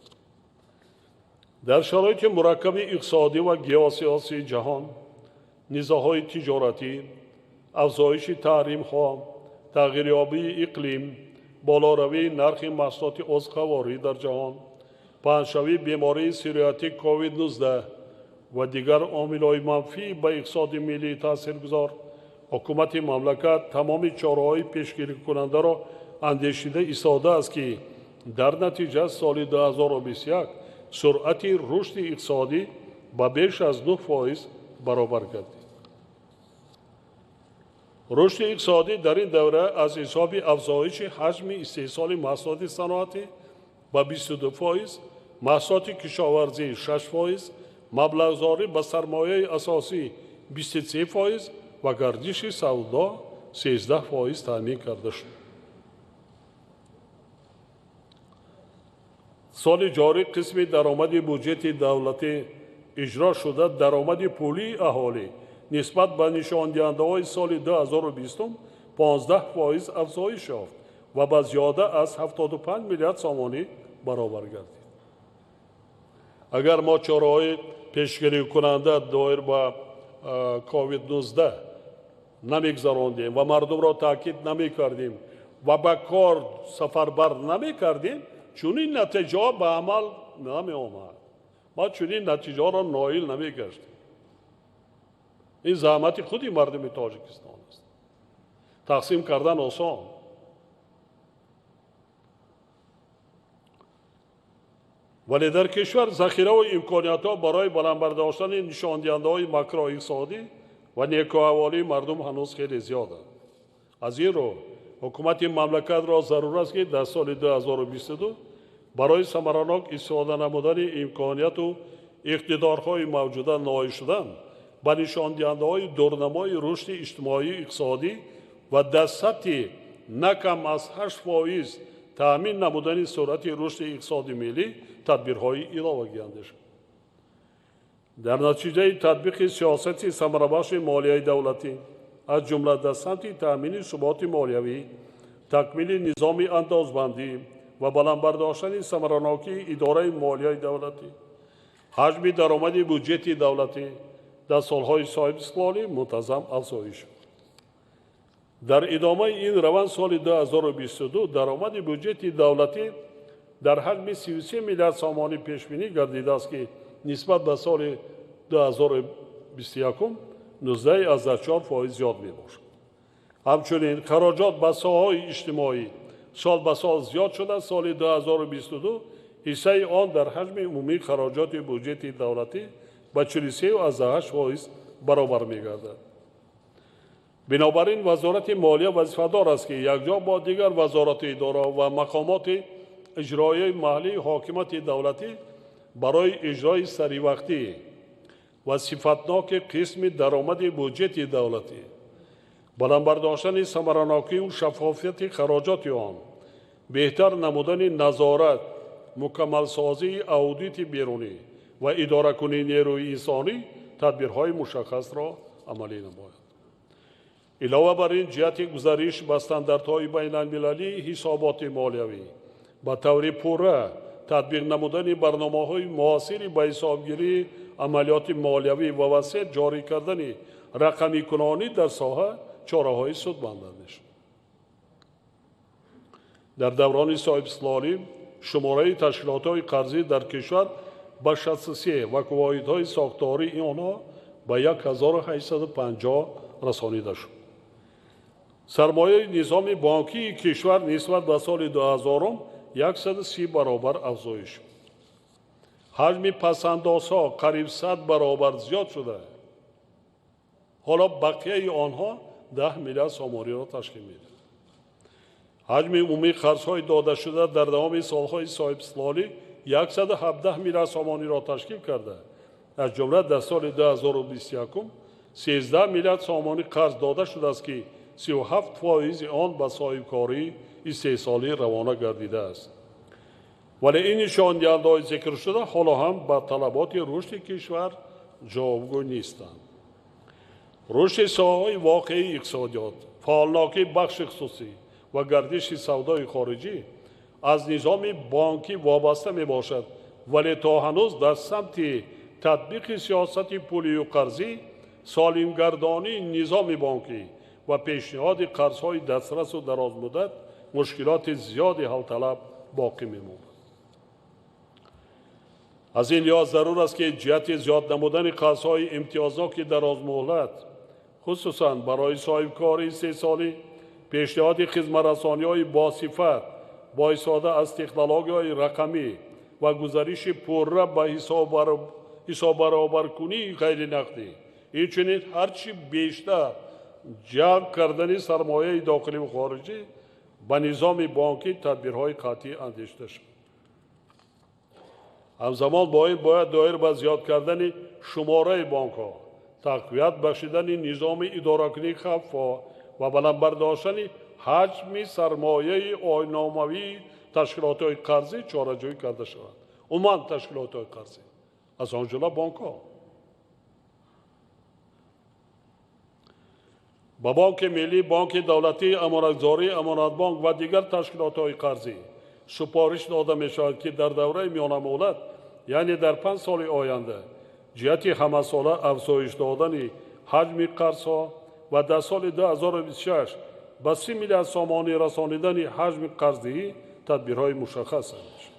Дар шароити мураккаби иқтисодӣ ва геосиёсии ҷаҳон, низоъҳои тиҷоратӣ, афзоиши таҳримҳо, тағйирёбии иқлим, болоравии нархи маҳсулоти озуқаворӣ дар ҷаҳон, паҳншавии бемории сироятӣ COVID-19 ва дигар омилҳои манфӣ ба иқтисоди миллӣ таъсиргузор, ҳукумати мамлакат тамоми чораҳои пешгирикунандаро андешида истодааст, ки дар натиҷа соли 2021 суръати рушди иқтисодӣ ба беш аз 9% баробар гардид. Рушди иқтисодӣ дар ин давра аз ҳисоби афзоиши ҳаҷми истеҳсоли маҳсулоти саноатӣ ба 22%, маҳсулоти кишоварзӣ 6%, маблағгузорӣ ба сармояи асосӣ 23% ва гардиши савдо 13% таъмин карда шуд. Соли ҷорӣ қисми даромади буҷети давлатӣ иҷро шуда, даромади пулии аҳолӣ нисбат ба нишондиҳандаҳои соли 2020 15% афзоиш ёфт ва ба зиёда аз 75 миллиард сомонӣ баробар гардид. Агар мо чораҳои пешгирикунанда доир ба COVID-19 намегузарондем ва мардумро таъкид намекардем ва ба кор сафарбар намекардем, чунин натиҷаҳо ба амал намеомад. Мо чунин натиҷаҳоро ноил намегаштем. Ин заҳмати худи мардуми Тоҷикистон аст. Тақсим кардан осон. Вале дар кишвар захираву имкониятҳо барои баланд бардоштани нишондиҳандаҳои макроиқтисодӣ ва некӯаҳволии мардум ҳанӯз хеле зиёданд. Аз ин рӯ ҳукумати мамлакатро зарур аст, ки дар соли 2022 барои самаранок истифода намудани имконияту иқтидорҳои мавҷуда ноил шудан ба нишондиҳандаҳои дурнамои рушди иҷтимоию иқтисодӣ ва дар сатҳи на кам аз 8% таъмин намудани суръати рушди иқтисоди миллӣ тадбирҳои иловагӣ андешад. Дар натиҷаи татбиқи сиёсати самарабахши молияи давлатӣ, аз ҷумла дар самти таъмини суботи молиявӣ, такмили низоми андозбандӣ ва баланд бардоштани самаранокии идораи молияи давлатӣ, ҳаҷми даромади буҷети давлатӣ дар солҳои соҳибистиқлолӣ мунтазам афзоиш ёфт. Дар идомаи ин раванд соли 2022 даромади буҷети давлатӣ дар ҳаҷми 33 миллиард сомонӣ пешбинӣ гардидааст, ки нисбат ба соли 2021 19,4% зиёд мебошад. Ҳамчунин хароҷот ба соҳаҳои иҷтимоӣ сол ба сол зиёд шуда, соли 2022 ҳиссаи он дар ҳаҷми умумии хароҷоти буҷети давлатӣ ба 43,8% баробар мегардад. Бинобар ин Вазорати молия вазифадор аст, ки якҷо бо дигар вазорати идора ва мақомоти иҷроияи маҳаллии ҳокимияти давлатӣ барои иҷрои саривақтӣ ва сифатноки қисми даромади буҷети давлатӣ Баланд бардоштани самаранокию шаффофияти хароҷоти он, беҳтар намудани назорат, мукаммалсозии аудити берунӣ ва идоракунии нерӯи инсонӣ тадбирҳои мушаххасро амалӣ намояд. Илова бар ин, ҷиҳати гузариш ба стандартҳои байналмилалии ҳисоботи молиявӣ ба таври пурра татбиқ намудани барномаҳои муосири ба ҳисобгирии амалиёти молиявӣ ва васеъ ҷорӣ кардани рақамикунонӣ дар соҳа чораҳои судманд андешид. Дар даврони соҳибистиқлолӣ шумораи ташкилотҳои қарзӣ дар кишвар ба 63 ва воҳидҳои сохтории онҳо ба 1850 расонида шуд. Сармояи низоми бонкии кишвар нисбат ба соли 2000 130 баробар афзоиш. Ҳаҷми пасандозҳо қариб 100 баробар зиёд шуда, ҳоло бақияи онҳо 10 миллиард сомониро ташкил медиҳад. Ҳаҷми умумии қарзҳои додашуда дар давоми солҳои соҳибистиқлолӣ 117 миллиард сомониро ташкил карда, аз ҷумла дар соли 2021 13 миллиард сомонӣ қарз дода шудааст, ки 37% он ба соҳибкории истеҳсолӣ равона гардидааст. Вале ин нишондиҳандаҳои зикршуда ҳоло ҳам ба талаботи рушди кишвар ҷавобгӯ нестанд. Рушди соҳаҳои воқеии иқтисодиёт, фаъолнокии бахши хусусӣ ва гардиши савдои хориҷӣ аз низоми бонкӣ вобаста мебошад, вале то ҳанӯз дар самти татбиқи сиёсати пулию қарзӣ, солимгардонии низоми бонкӣ ва пешниҳоди қарзҳои дастрасу дарозмуддат мушкилоти зиёди ҳалталаб боқӣ мемонад. Аз ин лиҳоз зарур аст, ки ҷиҳати зиёд намудани қарзҳои имтиёзноки дарозмуҳлат, хусусан барои соҳибкори истеҳсолӣ, пешниҳоди хизматрасониҳои босифат бо истифода аз технологияҳои рақамӣ ва гузариши пурра ба ҳисоббаробаркунии ғайринақдӣ, инчунин ҳарчи бештар ҷалб кардани сармояи дохиливу хориҷӣ ба низоми бонкӣ тадбирҳои қатъӣ андешида шавад. Ҳамзамон бо ин бояд доир ба зиёд кардани шумораи бонкҳо, тақвият бахшидани низоми идоракунии хавфҳо ва баланд бардоштани ҳаҷми сармояи ойномавии ташкилотҳои қарзӣ чораҷӯӣ карда шавад. Умуман ташкилотҳои қарзӣ, аз он ҷумла бонкҳо. Ба Бонки Миллӣ, Бонки Давлатии Амонатгузорӣ, Амонатбонк ва дигар ташкилотҳои қарзӣ супориш дода мешавад, ки дар давраи миёнамуҳлат, яъне дар 5 соли оянда, ҷиҳати ҳамасола афзоиш додани ҳаҷми қарзҳо ва дар соли 2026 ба 30 миллиард сомонӣ расонидани ҳаҷми қарздиҳӣ тадбирҳои мушаххас андешанд.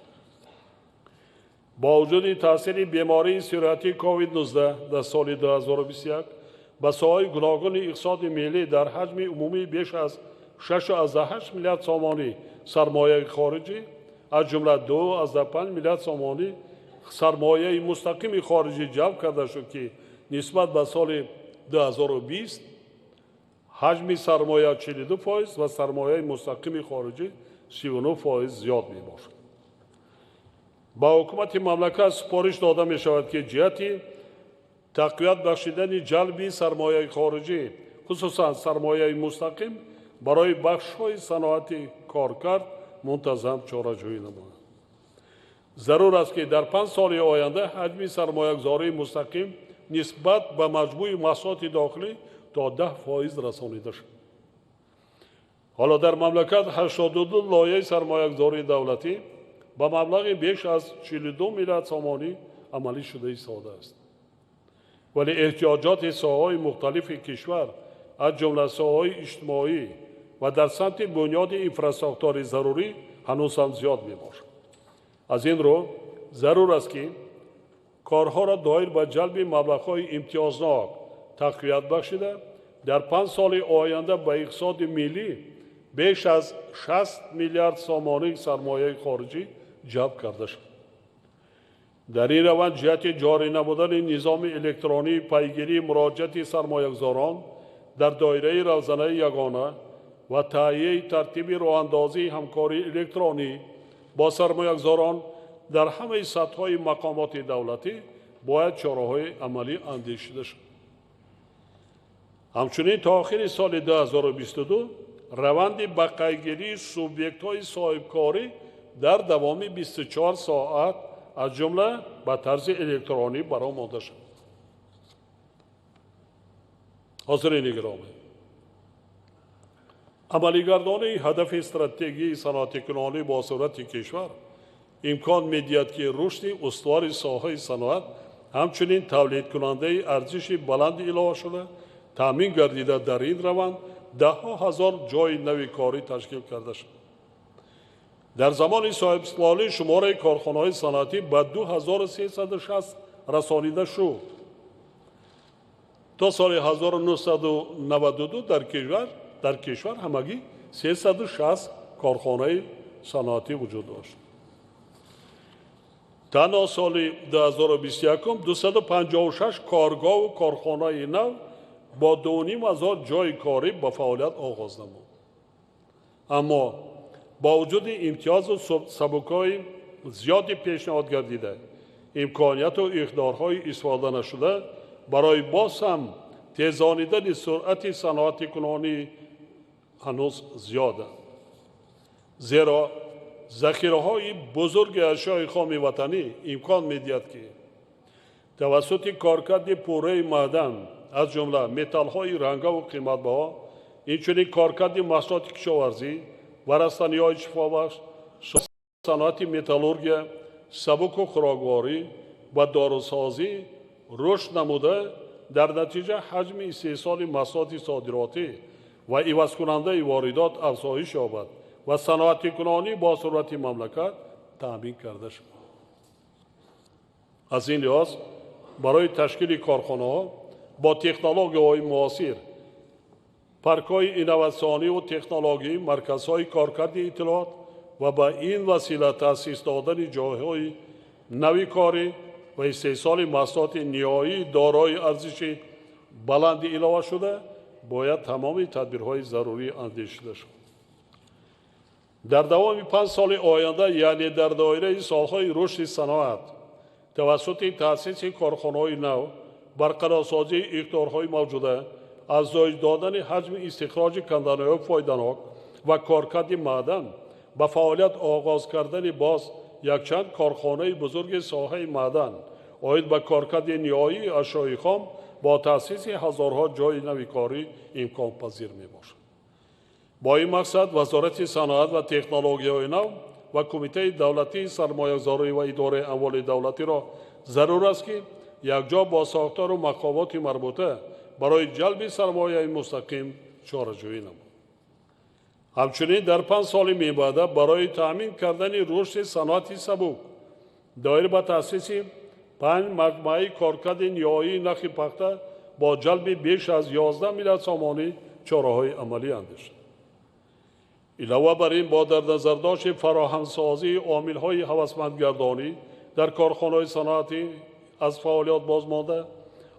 Бо вуҷуди таъсири бемории сироятии COVID-19 дар соли 2021 ба соҳаҳои гуногуни иқтисоди миллӣ дар ҳаҷми умумии беш аз 6,8 миллиард сомонӣ сармояи хориҷӣ, аз ҷумла 2,5 миллиард сомонӣ сармояи мустақими хориҷӣ ҷалб карда шуд, ки нисбат ба соли 2020 ҳаҷми сармоя 42% ва сармояи мустақими хориҷӣ 39% зиёд мебошад. Ба ҳукумати мамлакат супориш дода мешавад, ки ҷиҳати тақвият бахшидани ҷалби сармояи хориҷӣ, хусусан сармояи мустақим, барои бахшҳои саноати коркард мунтазам чораҷӯӣ намояд. Зарур аст, ки дар 5 соли оянда ҳаҷми сармоягузории мустақим нисбат ба маҷмӯи маҳсулоти дохилӣ то 10% расонида шавад. Ҳоло дар мамлакат 82 лоиҳаи сармоягузории давлатӣ ба маблағи беш аз 42 миллиард сомонӣ амалӣ шуда истодааст. Вале эҳтиёҷоти соҳаҳои мухталифи кишвар, аз ҷумла соҳаҳои иҷтимоӣ ва дар самти бунёди инфрасохтори зарурӣ ҳанӯз ҳам зиёд мебошад. Аз ин рӯ зарур аст, ки корҳоро доир ба ҷалби маблағҳои имтиёзнок тақвият бахшида, дар 5 соли оянда ба иқтисоди миллӣ беш аз 60 миллиард сомонӣ сармояи хориҷӣ ҷалб карда шавад. Дар ин раванд ҷиҳати ҷорӣ намудани низоми электронии пайгирии муроҷиати сармоягузорон дар доираи равзанаи ягона ва таҳияи тартиби роҳандозии ҳамкории электронӣ бо сармоягузорон дар ҳамаи сатҳҳои мақомоти давлатӣ бояд чораҳои амалӣ андешида шавад. Ҳамчунин то охири соли 2022 раванди бақайдгирии субъектҳои соҳибкорӣ дар давоми 24 соат аз ҷумла ба тарзи электронӣ бароҳ монда шуд. Ҳозирини гиромӣ, амалигардонии ҳадафи стратегии саноатикунонӣ бо суръати кишвар имкон медиҳад, ки рушди устувори соҳаи саноат ҳамчунин тавлидкунандаи арзиши баланди иловашуда таъмин гардида, дар ин раванд даҳҳо ҳазор ҷойи нави корӣ ташкил карда шуд. Дар замони соҳибистиқлолӣ шумораи корхонаҳои саноатӣ ба 2360 расонида шуд. То соли 1992 дар кишвар ҳамагӣ 360 корхонаи саноатӣ вуҷуд дошт. Танҳо соли 2021 256 коргоҳу корхонаи нав бо 2500 ҷойи корӣ ба фаъолият оғоз намуд. Аммо бо вуҷуди имтиёзу сабукҳои зиёди пешниҳод гардида, имконияту иқдорҳои истифода нашуда барои боз ҳам тезонидани суръати саноатикунонӣ ҳанӯз зиёданд. Зеро захираҳои бузурги ашёи хоми ватанӣ имкон медиҳад, ки тавассути коркарди пурраи маъдан, аз ҷумла металлҳои рангаву қиматбаҳо, инчунин коркарди маҳсулоти кишоварзӣ ва растаниҳои шифобахш, саноати металлургия, сабуку хӯрокворӣ ва дорусозӣ рушд намуда, дар натиҷа ҳаҷми истеҳсоли маҳсулоти содиротӣ ва ивазкунандаи воридот афзоиш ёбад ва саноатикунонӣ бо суръати мамлакат таъмин карда шавад. Аз ин лиҳоз барои ташкили корхонаҳо бо технологияҳои муосир, паркҳои инноватсиониву технологӣ, марказҳои коркарди иттилоот ва ба ин васила таъсис додани ҷойҳои нави корӣ ва истеҳсоли маҳсулоти ниҳоии дорои арзиши баланди иловашуда бояд тамоми тадбирҳои зарурӣ андешида шавад. Дар давоми 5 соли оянда, яъне дар доираи солҳои рушди саноат, тавассути таъсиси корхонаҳои нав, барқарорсозии иқдорҳои мавҷуда, афзоиш додани ҳаҷми истихроҷи канданиҳои фоиданок ва коркарди маъдан, ба фаъолият оғоз кардани боз якчанд корхонаи бузурги соҳаи маъдан оид ба коркарди ниҳоии ашёи хом бо таъсиси ҳазорҳо ҷойи нави корӣ имконпазир мебошад. Бо ин мақсад Вазорати саноат ва технологияҳои нав ва Кумитаи давлатии сармоягузорӣ ва идораи амволи давлатиро зарур аст, ки якҷо бо сохтору мақомоти марбута барои ҷалби сармояи мустақим чораҷӯӣ намуд. Ҳамчунин дар 5 соли мебаъда барои таъмин кардани рушди саноати сабук доир ба таъсиси 5 маҷмӯаи коркарди ниҳоии нахи пахта бо ҷалби беш аз 11 миллиард сомонӣ чораҳои амалӣ андешид. Илова бар ин, бо дар назардошти фароҳамсозии омилҳои ҳавасмандгардонӣ дар корхонаҳои саноатӣ аз фаъолият бозмонда,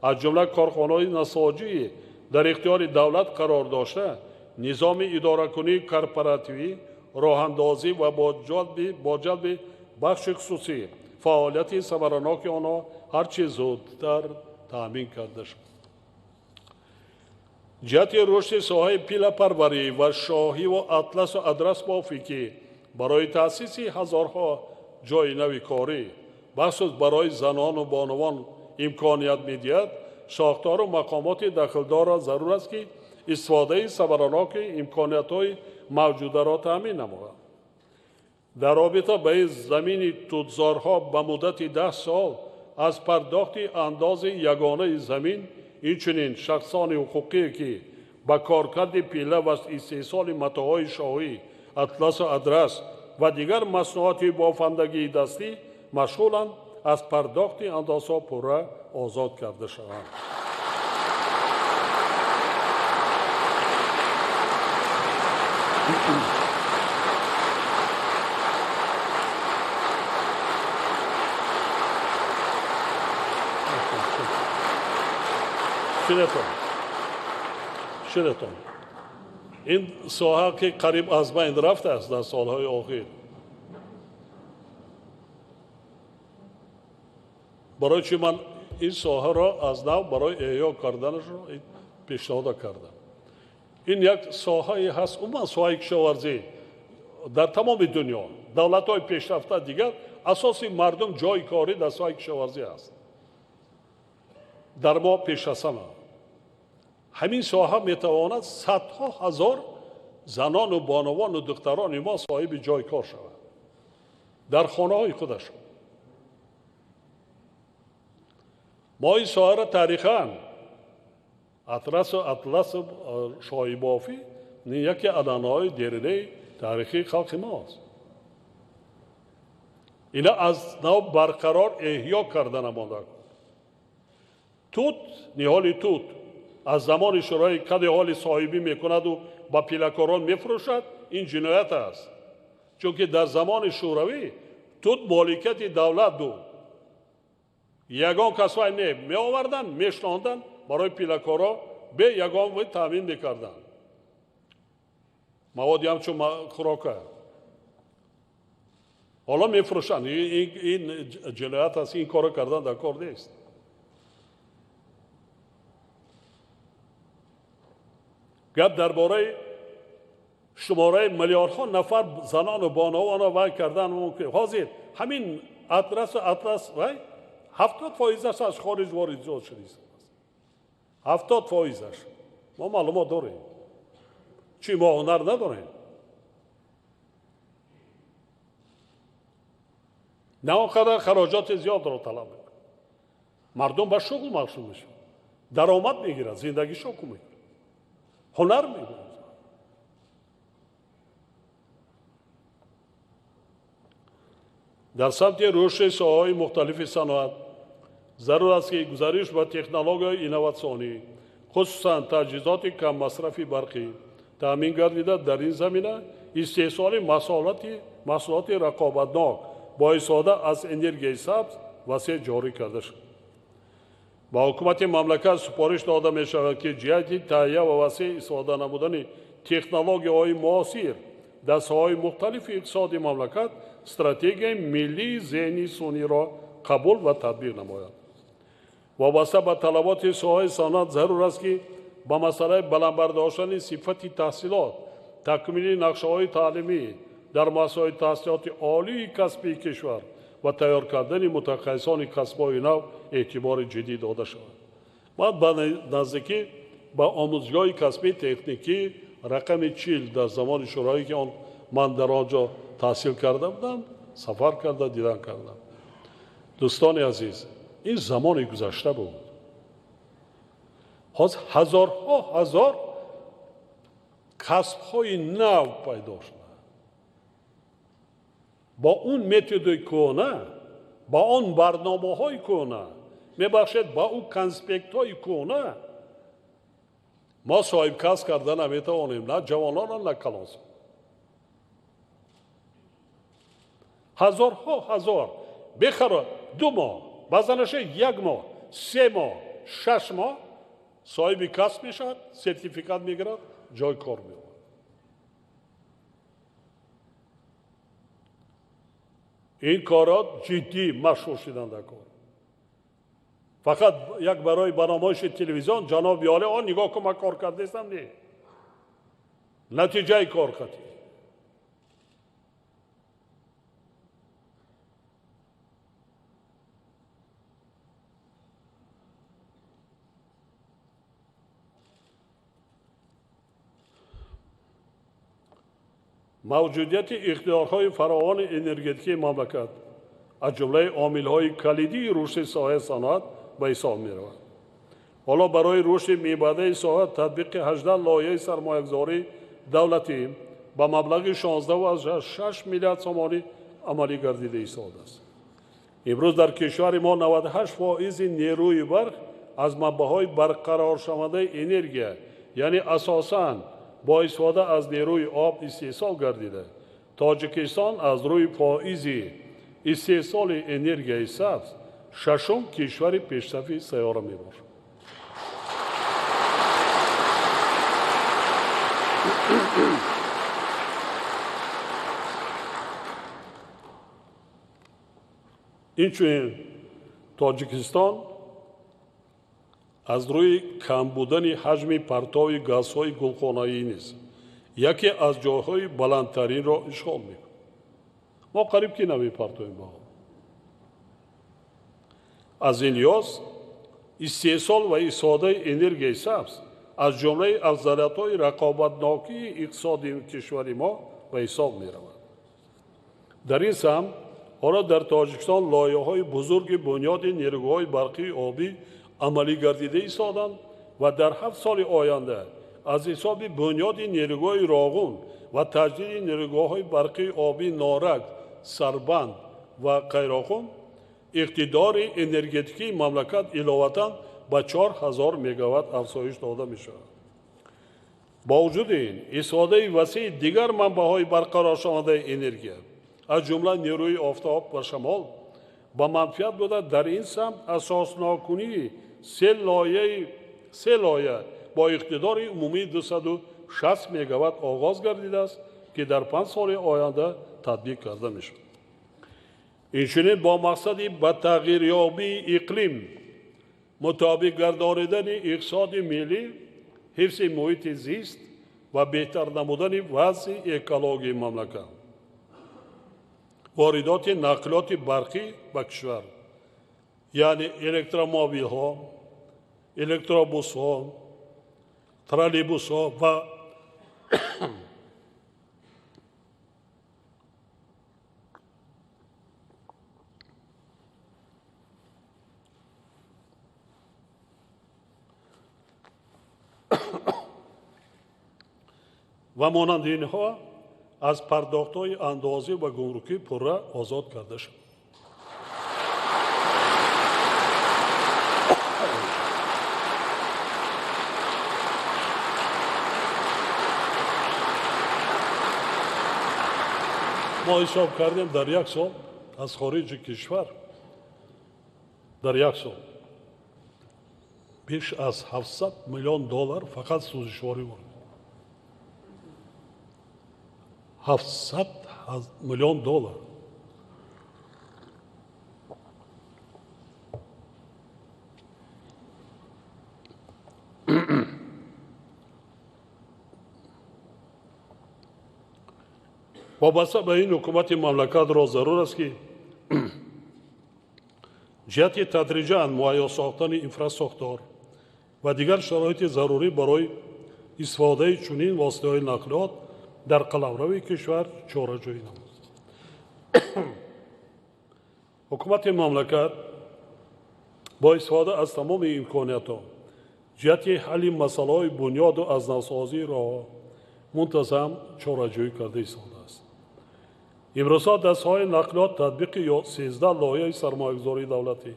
аз ҷумла корхонаҳои насоҷӣ дар ихтиёри давлат қарор дошта, низоми идоракунии корпоративӣ, роҳандозӣ ва бо ҷалби бахши хусусӣ фаъолияти самараноки онҳо ҳарчи зудтар таъмин карда шуд. Ҷиҳати рушди соҳаи пилапарварӣ ва шоҳиву атласу адрасбофӣ, ки барои таъсиси ҳазорҳо ҷойи нави корӣ, бахусус барои занону бонувон имконият медиҳад, сохтору мақомоти дахлдорро зарур аст, ки истифодаи самараноки имкониятҳои мавҷударо таъмин намояд. Дар робита ба ин замини тутзорҳо ба муддати 10 сол аз пардохти андози ягонаи замин, инчунин шахсони ҳуқуқие, ки ба коркарди пила ва истеҳсоли матоъҳои шоҳӣ, атласу адрас ва дигар маснуоти бофандагии дастӣ машғуланд, аз пардохти андозҳо пурра озод карда шаванд. Шинетон. Ин соҳа, ки қариб аз байн рафтааст дар солҳои охир, барои чи ман ин соҳаро аз нав барои эҳё карданашро пешниҳода кардам. Ин як соҳае ҳаст, умуман соҳаи кишоварзӣ дар тамоми дунё, давлатҳои пешрафта дигар асоси мардум ҷойи корӣ дар соҳаи кишоварзӣ аст. Дар мо пешасама. Ҳамин соҳа метавонад садҳо ҳазор занону бонувану духтарони мо соҳиби ҷойи кор шаванд дар хонаҳои худашон. Мо ин соҳаро таърихан атласу атласу шоҳибофӣ яке анъанаҳои деринаи таърихии халқи мо аст. Ина аз нав барқарор эҳё карда монда. Тут, ниҳоли тут аз замони шӯрои каде ҳоли соҳибӣ мекунаду ба пилакорон мефурӯшад, ин ҷиноят аст. Чунки дар замони шӯравӣ тут моликияти давлат буд. Ягон кас вай не меоварданд, мешнонданд, барои пилакоро бе ягон вай таъмин мекарданд. Маводи ҳамчун хӯрока. Ҳоло мефурӯшанд. Ин ҷиноят аст, ин корро кардан дар кор нест. Гап дар бораи шумораи миллиардҳо нафар занону бонувонро вай кардан мумкин. Ҳозир ҳамин атрасу атлас вай 70% аз хориҷ ворид шудааст. 70%. Мо маълумот дорем. Чӣ мо ҳунар надорем? На он қадар хароҷоти зиёдро талаб мекунад. Мардум ба шуғл машғул мешавад, даромад мегирад, зиндагишо кӯ мекунад, ҳунар мегирад. Дар самти рушди соҳаҳои мухталифи саноат зарур аст, ки гузариш ба технологияи инноватсионӣ, хусусан таҷҳизоти каммасрафи барқӣ таъмин гардида, дар ин замина истеҳсоли маҳсулоти рақобатнок бо истифода аз энергияи сабз васеъ ҷорӣ карда шуд. Ба ҳукумати мамлакат супориш дода мешавад, ки ҷиҳати таҳия ва васеъ истифода намудани технологияҳои муосир дар соҳаҳои мухталифи иқтисоди мамлакат стратегияи миллии зеҳни сунъиро қабул ва татбиқ намояд. Вобаста ба талаботи соҳаи саноат зарур аст, ки ба масъалаи баланд бардоштани сифати таҳсилот, такмили нақшаҳои таълимӣ дар муассисаҳои таҳсилоти олии касбии кишвар ва тайёр кардани мутахассисони касбҳои нав эътибори ҷиддӣ дода шавад. Баъд ба наздикӣ ба омӯзгоҳи касбии техникӣ рақами 40 дар замони шӯроӣ, ки он ман дар он ҷо таҳсил карда будам, сафар карда дидан кардам. Дӯстони азиз, ин замони гузашта буд. Ҳозир ҳазорҳо ҳазор касбҳои нав пайдо шуда. Бо он методи кӯҳна, ба он барномаҳои кӯҳна, мебахшед, ба он конспектҳои кӯҳна мо соҳибкасб карда наметавонем, на ҷавононро, на калонсол. Ҳазорҳо ҳазор бехаро 2 моҳ, баъзанаша 1 моҳ, 3 моҳ, 6 моҳ соҳиби касб мешавад, сертификат мегирад, ҷой кор меёбад. Ин корҳо ҷиддӣ машҳур шуданд дар кор. Фақат як барои ба намоиши телевизион ҷаноби олӣ он нигоҳ кун, ман кор кардастам, не. Натиҷаи кор қатъӣ. Мавҷудияти ихтиёрҳои фаровони энергетикии мамлакат аз ҷумлаи омилҳои калидии рушди соҳаи саноат ба ҳисоб меравад. Ҳоло барои рушди мебаъдаи соҳа татбиқи 18 лоиҳаи сармоягузории давлатӣ ба маблағи 16,6 миллиард сомонӣ амалӣ гардида истодааст. Имрӯз дар кишвари мо 98% нерӯи барқ аз манбаъҳои барқароршавандаи энергия, яъне асосан бо истифода аз нерӯи об истеҳсол гардида. Тоҷикистон аз рӯи фоизи истеҳсоли энергияи сабз шашум кишвари пешсафи сайёра мебошад. Инчунин Тоҷикистон Аз рӯи кам будани ҳаҷми партови газҳои гулхонаӣ низ яке аз ҷойҳои баландтаринро ишғол мекунад. Мо қариб ки намепартоем ба он. Аз ин лиҳоз истеҳсол ва истифодаи энергияи сабз аз ҷумлаи афзалиятҳои рақобатнокии иқтисоди кишвари мо ба ҳисоб меравад. Дар ин самт ҳоло дар Тоҷикистон лоиҳаҳои бузурги бунёди нерӯгоҳҳои барқии обӣ амалӣ гардида истоданд ва дар 7 соли оянда аз ҳисоби бунёди нерӯгоҳи Роғун ва таҷдиди нерӯгоҳҳои барқии обӣ Норак, Сарбанд ва Қайроқум иқтидори энергетикии мамлакат иловатан ба 4000 мегаватт афзоиш дода мешавад. Бо вуҷуди ин, истифодаи васеи дигар манбаъҳои барқароршавандаи энергия, аз ҷумла нерӯи офтоб ва шамол, ба манфиат буда дар ин самт асоснокунии се лоя бо иқтидори умумии 260 мегаватт оғоз гардидааст, ки дар 5 соли оянда татбиқ карда мешавад. Инчунин бо мақсади ба тағйирёбии иқлим мутобиқ гардонидани иқтисоди миллӣ, ҳифзи муҳити зист ва беҳтар намудани вазъи экологии мамлакат, воридоти нақлиёти барқӣ ба кишвар, яъне электромобилҳо, электробусҳо, троллейбусҳо ва ва монанди инҳо аз пардохтҳои андозӣ ва гумрукӣ пурра озод карда шуд. Мо ҳисоб кардем дар як сол аз хориҷи кишвар дар як сол беш аз 700 миллион доллар фақат сӯзишворӣ ворид. 700 миллион доллар. Вобаста ба ин ҳукумати мамлакатро зарур аст, ки ҷиҳати тадриҷан муҳайё сохтани инфрасохтор ва дигар шароити зарурӣ барои истифодаи чунин воситаҳои нақлиёт дар қаламрави кишвар чораҷӯӣ намуд. Ҳукумати мамлакат бо истифода аз тамоми имкониятҳо ҷиҳати ҳалли масъалаҳои бунёду аз навсозии роҳҳо мунтазам чораҷӯӣ карда истодааст. Имрӯзҳо дастҳои нақлиёт татбиқи 13 лоиҳаи сармоягузории давлатӣ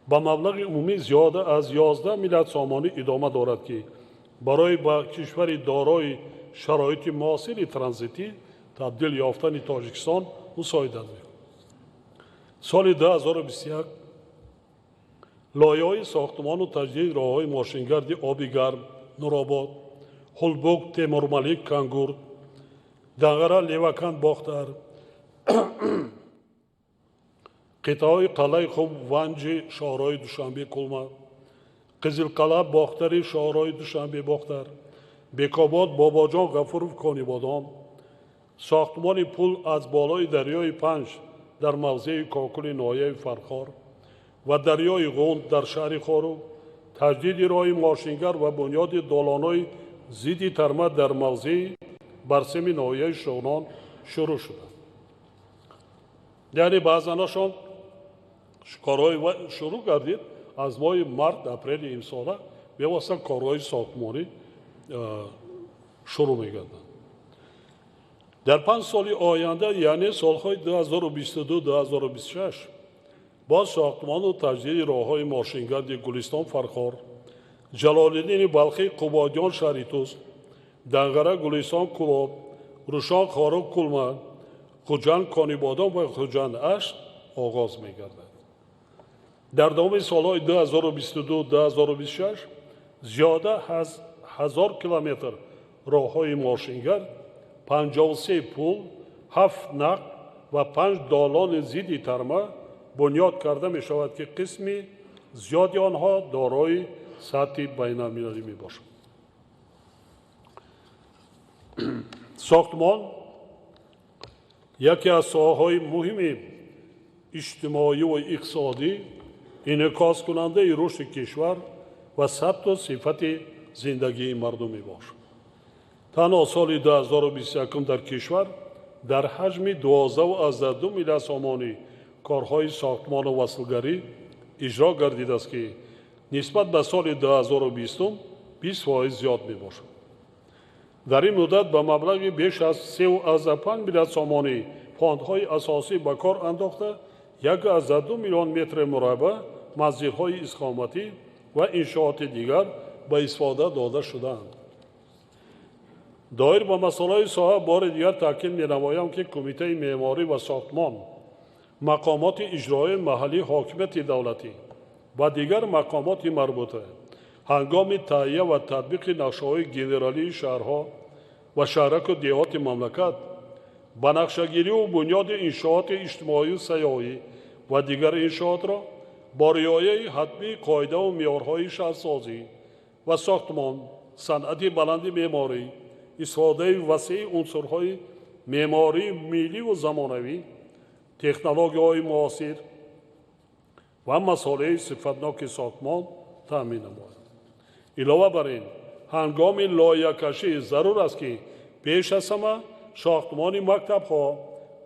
ба маблағи умумӣ зиёда аз 11 миллиард сомонӣ идома дорад, ки барои ба кишвари дорои шароити муосири транзитӣ табдил ёфтани Тоҷикистон мусоидат мекунад. Соли 2021 лоиҳаҳои сохтмону таҷдиди роҳҳои мошингарди оби гарм Нуробод, Ҳулбук, Темурмалик, Кангурд, Дағара, Леваканд, Бохтар, қитъаҳои Қалъаи Хум, Ванҷи, шоҳроҳи Душанбе, Кулма, Қизилқалъа, Бохтари, шоҳроҳи Душанбе, Бохтар, Бекобод, Бобоҷон Ғафуров, Конибодом, сохтмони пул аз болои дарёи Панҷ дар мавзеи Кокули ноҳияи Фархор ва дарёи Ғунд дар шаҳри Хоруғ, таҷдиди роҳи мошингар ва бунёди долонҳои зидди тарма дар мавзеи Барсеми ноҳияи Шуғнон шурӯъ шуданд. Яъне баъзанашон корҳои шурӯъ гардид аз моҳи март апрели имсола бевосита корҳои сохтмонӣ шурӯъ мегарданд. Дар 5 соли оянда, яъне солҳои 2022-2026, бо сохтмону таҷдиди роҳҳои мошингарди Гулистон Фархор, Ҷалолиддини Балхӣ Қубодиён шаҳри Тӯс, Данғара Гулистон Кӯлоб, Рӯшон Хоруғ Кулма, Хуҷанд Конибодом ва Хуҷанд Ашт оғоз мегардад. Дар давоми солҳои 2022-2026 зиёда аз 1000 километр роҳҳои мошингард, 53 пул, 7 нақл ва 5 долони зидди тарма бунёд карда мешавад, ки қисми зиёди онҳо дорои сатҳи байналмилалӣ мебошад. Сохтмон яке аз соҳаҳои муҳими иҷтимоӣ ва иқтисодӣ, инъикоскунандаи рушди кишвар ва сатҳу сифати зиндагии мардум мебошад. Танҳо соли 2021 дар кишвар дар ҳаҷми 12,2 миллиард сомонӣ корҳои сохтмону васлгарӣ иҷро гардидааст, ки нисбат ба соли 2020 20% зиёд мебошад. Дар ин муддат ба маблағи беш аз 3,5 миллиард сомонӣ фондҳои асосӣ ба кор андохта 1,2 миллион метри мураббаъ манзилҳои истиқоматӣ ва иншооти дигар ба истифода дода шудаанд. Доир ба масъалаи соҳа бори дигар таъкид менамоям, ки Кумитаи меъморӣ ва сохтмон, мақомоти иҷроии маҳаллии ҳокимияти давлатӣ ва дигар мақомоти марбута ҳангоми таҳия ва татбиқи нақшаҳои генералии шаҳрҳо ва шаҳраку деҳоти мамлакат ба нақшагириву бунёди иншооти иҷтимоию сайёҳӣ ва дигар иншоотро бо риояи ҳатмии қоидаву меъёрҳои шаҳрсозӣ ва сохтмон, санъати баланди меъморӣ, истифодаи васеи унсурҳои меъмории милливу замонавӣ, технологияҳои муосир ва масолеҳи сифатноки сохтмон таъмин намояд. Илова бар ин, ҳангоми лоиҳакашӣ зарур аст, ки пеш аз ҳама сохтмони мактабҳо,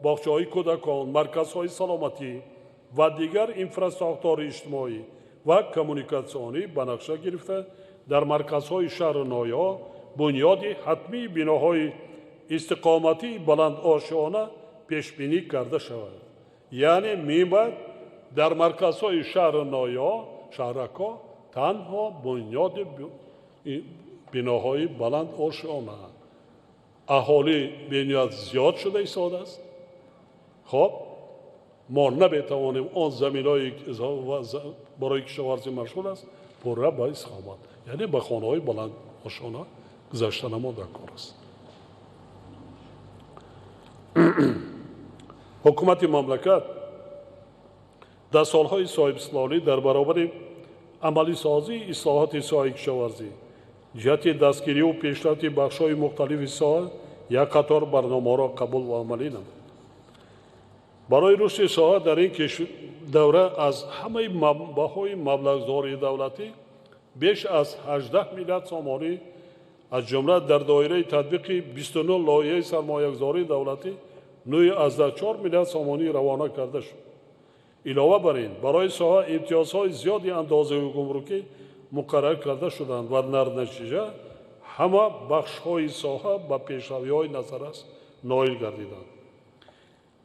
боғчаҳои кӯдакон, марказҳои саломатӣ ва дигар инфрасохтори иҷтимоӣ ва коммуникатсионӣ ба нақша гирифта дар марказҳои шаҳру ноҳияҳо бунёди ҳатмии биноҳои истиқоматии баландошёна пешбинӣ карда шавад. Яъне мебаъд дар марказҳои шаҳру ноҳияҳо, шаҳракҳо танҳо бунёди биноҳои баландошёна. Аҳолӣ бениҳоят зиёд шуда истодааст. Хоб, мо наметавонем он заминҳое барои кишоварзӣ машғул аст пурра ба истиқомат, яъне ба хонаҳои баландошёна гузаштанамо дар кор аст. Ҳукумати мамлакат дар солҳои соҳибистиқлолӣ дар баробари амалисозии ислоҳоти соҳаи кишоварзӣ ҷиҳати дастгириву пешрафти бахшҳои мухталифи соҳа як қатор барномаҳоро қабул ва амалӣ намуд. Барои рушди соҳа дар ин давра аз ҳамаи манбаъҳои маблағгузории давлатӣ беш аз 18 миллиард сомонӣ, аз ҷумла дар доираи татбиқи 29 лоиҳаи сармоягузории давлатӣ 9,4 миллиард сомонӣ равона карда шуд. Илова бар ин, барои соҳа имтиёзҳои зиёди андозавию гумрукӣ муқаррар карда шуданд ва дар натиҷа ҳама бахшҳои соҳа ба пешравиҳои назаррас ноил гардиданд.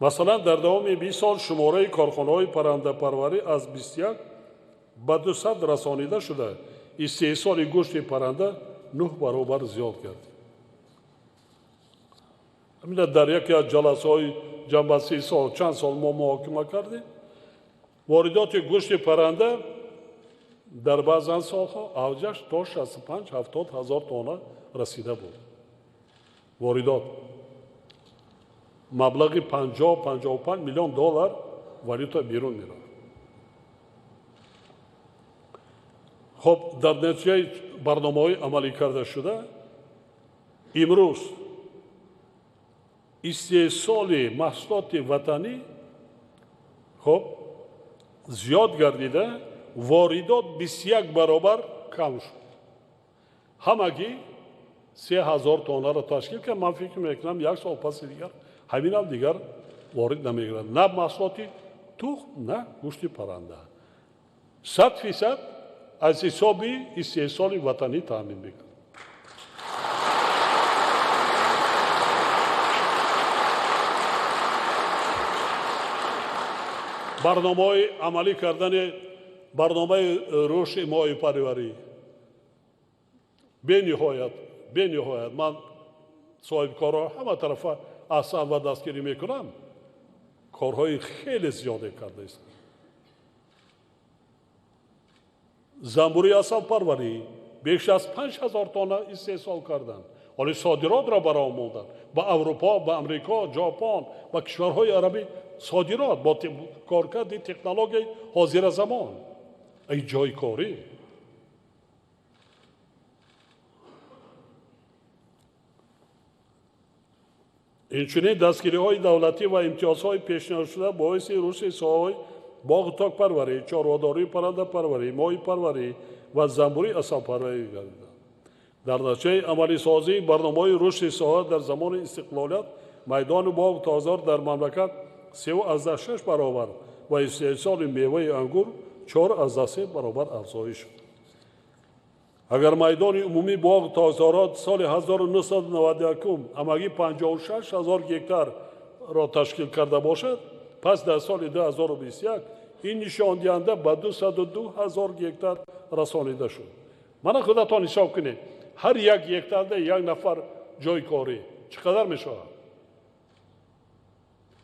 Масалан, дар давоми 20 сол шумораи корхонаҳои паррандапарварӣ аз 21 ба 200 расонида шуда, истеҳсоли гӯшти парранда 9 баробар зиёд гардид. Ҳамина дар яке аз ҷаласаҳои ҷамъбастии сол чанд сол мо муҳокима кардем. Воридоти гӯшти парранда дар баъзан солҳо авҷаш то 65-70 ҳазор тонна расида буд. Воридот маблағи 50-55 миллион доллар валюта берун меравад. Хоб, дар натиҷаи барномаҳои амалӣ карда шуда имрӯз истеҳсоли маҳсулоти ватанӣ хоб зиёд гардида, воридот 21 баробар кам шуд. Ҳамагӣ 3000 тоннаро ташкил кард. Ман фикр мекунам, як сол паси дигар ҳаминам дигар ворид намегирад. На маҳсулоти тухм, на гӯшти парранда. 100% аз ҳисоби истеҳсоли ватанӣ таъмин мекунад. Барномаҳои амалӣ кардани барномаи рушди моҳипарварӣ бениҳоят ман соҳибкорро ҳама тарафа аҳсан ва дастгирӣ мекунам, корҳои хеле зиёде кардааст. Занбури асалпарварӣ беш аз 5000 тонна истеҳсол карданд. Ҳоло содиротро бароҳ монданд ба Аврупо, ба Амрико, Ҷопон, ба кишварҳои арабӣ содирот бо коркарди технологияи ҳозиразамон. Ай ҷойкорӣ. Инчунин дастгириҳои давлатӣ ва имтиёзҳои пешниҳодшуда боиси рушди соҳаҳои боғу токпарварӣ, чорводорӣ, паррандапарварӣ, моҳипарварӣ ва занбӯри асалпарварӣ гардиданд. Дар натиҷаи амалисозии барномаҳои рушди соҳа дар замони истиқлолият майдони боғу токзор дар мамлакат 3,6 баробар ва истеҳсоли меваи ангур 4,3 баробар афзоиш шуд. Агар майдони умумии боғу токзорот соли 1991 ҳамагӣ 56 ҳазор гектарро ташкил карда бошад, пас дар соли 2021 ин нишондиҳанда ба 202 ҳазор гектар расонида шуд. Мана худатон ҳисоб кунед, ҳар як гектарда як нафар ҷойи корӣ чӣ қадар мешавад?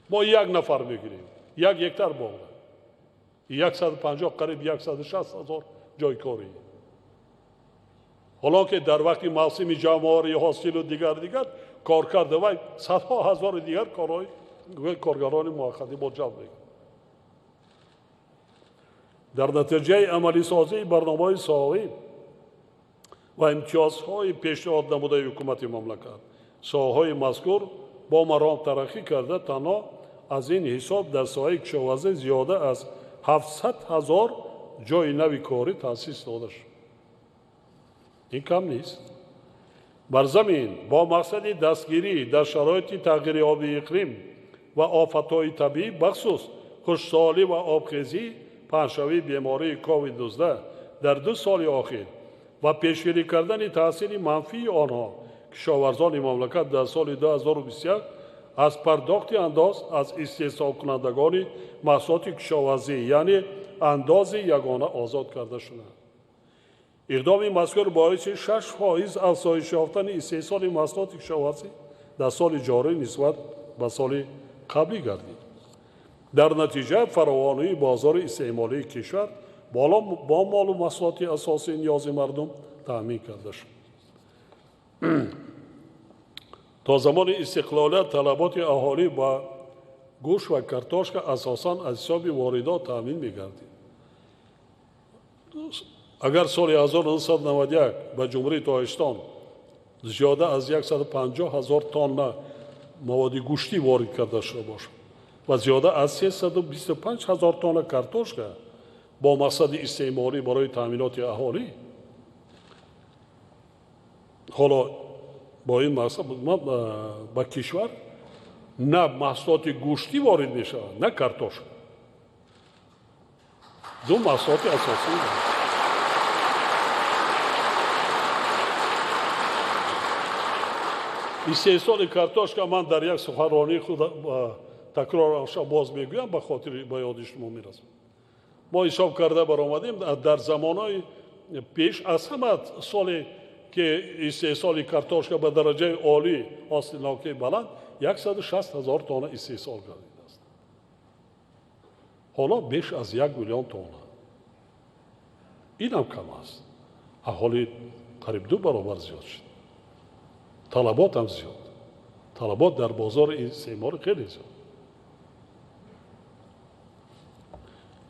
Мо як нафар мегирем, як гектар боғда 150, қариб 160 ҳазор ҷойи корӣ. Ҳоло ки дар вақти мавсими ҷамъоварии ҳосилу дигар кор карда вай садҳо ҳазори дигар коргарони муваққатӣ бо ҷалб мекунад. Дар натиҷаи амалисозии барномаҳои соҳавӣ ва имтиёзҳои пешниҳод намудаи ҳукумати мамлакат, соҳаҳои мазкур бо маром тараққӣ карда, танҳо аз ин ҳисоб дар соҳаи кишоварзӣ зиёда аз 700 ҳазор ҷойи нави корӣ таъсис дода шуд. Ин кам нест. Бар замин бо мақсади дастгирӣ дар шароити тағйирёбии иқлим ва офатҳои табиӣ, бахусус хушксолӣ ва обхезӣ, паҳншавии бемории COVID-19 дар 2 соли охир ва пешгирӣ кардани таъсири манфии онҳо, кишоварзони мамлакат дар соли 2021 аз пардохти андоз аз истеҳсолкунандагони маҳсулоти кишоварзӣ, яъне андози ягона озод карда шуданд. Иқдоми мазкур боиси 6% афзоиш ёфтани истеҳсоли маҳсулоти кишоварзӣ дар соли ҷорӣ нисбат ба соли қаблӣ гардид. Дар натиҷа фаровонии бозори истеъмолии кишвар бо молу маҳсулоти асосии ниёзи мардум таъмин карда шуд. То замони истиқлолият талаботи аҳолӣ ба гӯшт ва картошка асосан аз ҳисоби воридот таъмин мегардид. Агар соли 1991 ба Ҷумҳурии Тоҷикистон зиёда аз 150 ҳазор тонна маводи гӯштӣ ворид карда шуда бошад ва зиёда аз 325 ҳазор тонна картошка бо мақсади истеъмолӣ барои таъминоти аҳолӣ, ҳоло бо ин мақсад ба кишвар на маҳсулоти гӯштӣ ворид мешавад, на картошка. Ду маҳсулоти асосӣ. Истеҳсоли картошка ман дар як суханронии худ такрорша боз мегӯям, ба хотири ба ёди шумо мерасам. Мо ҳисоб карда баромадем, дар замонҳои пеш аз ҳама соле ки истеҳсоли картошка ба дараҷаи олӣ ҳосилнокии баланд 160 ҳазор тонна истеҳсол гардидааст. Ҳоло беш аз 1 миллион тонна. Инам кам аст. Аҳолӣ қариб 2 баробар зиёд шуд. Талабот ҳам зиёд. Талабот дар бозори истеъмолӣ хеле зиёд.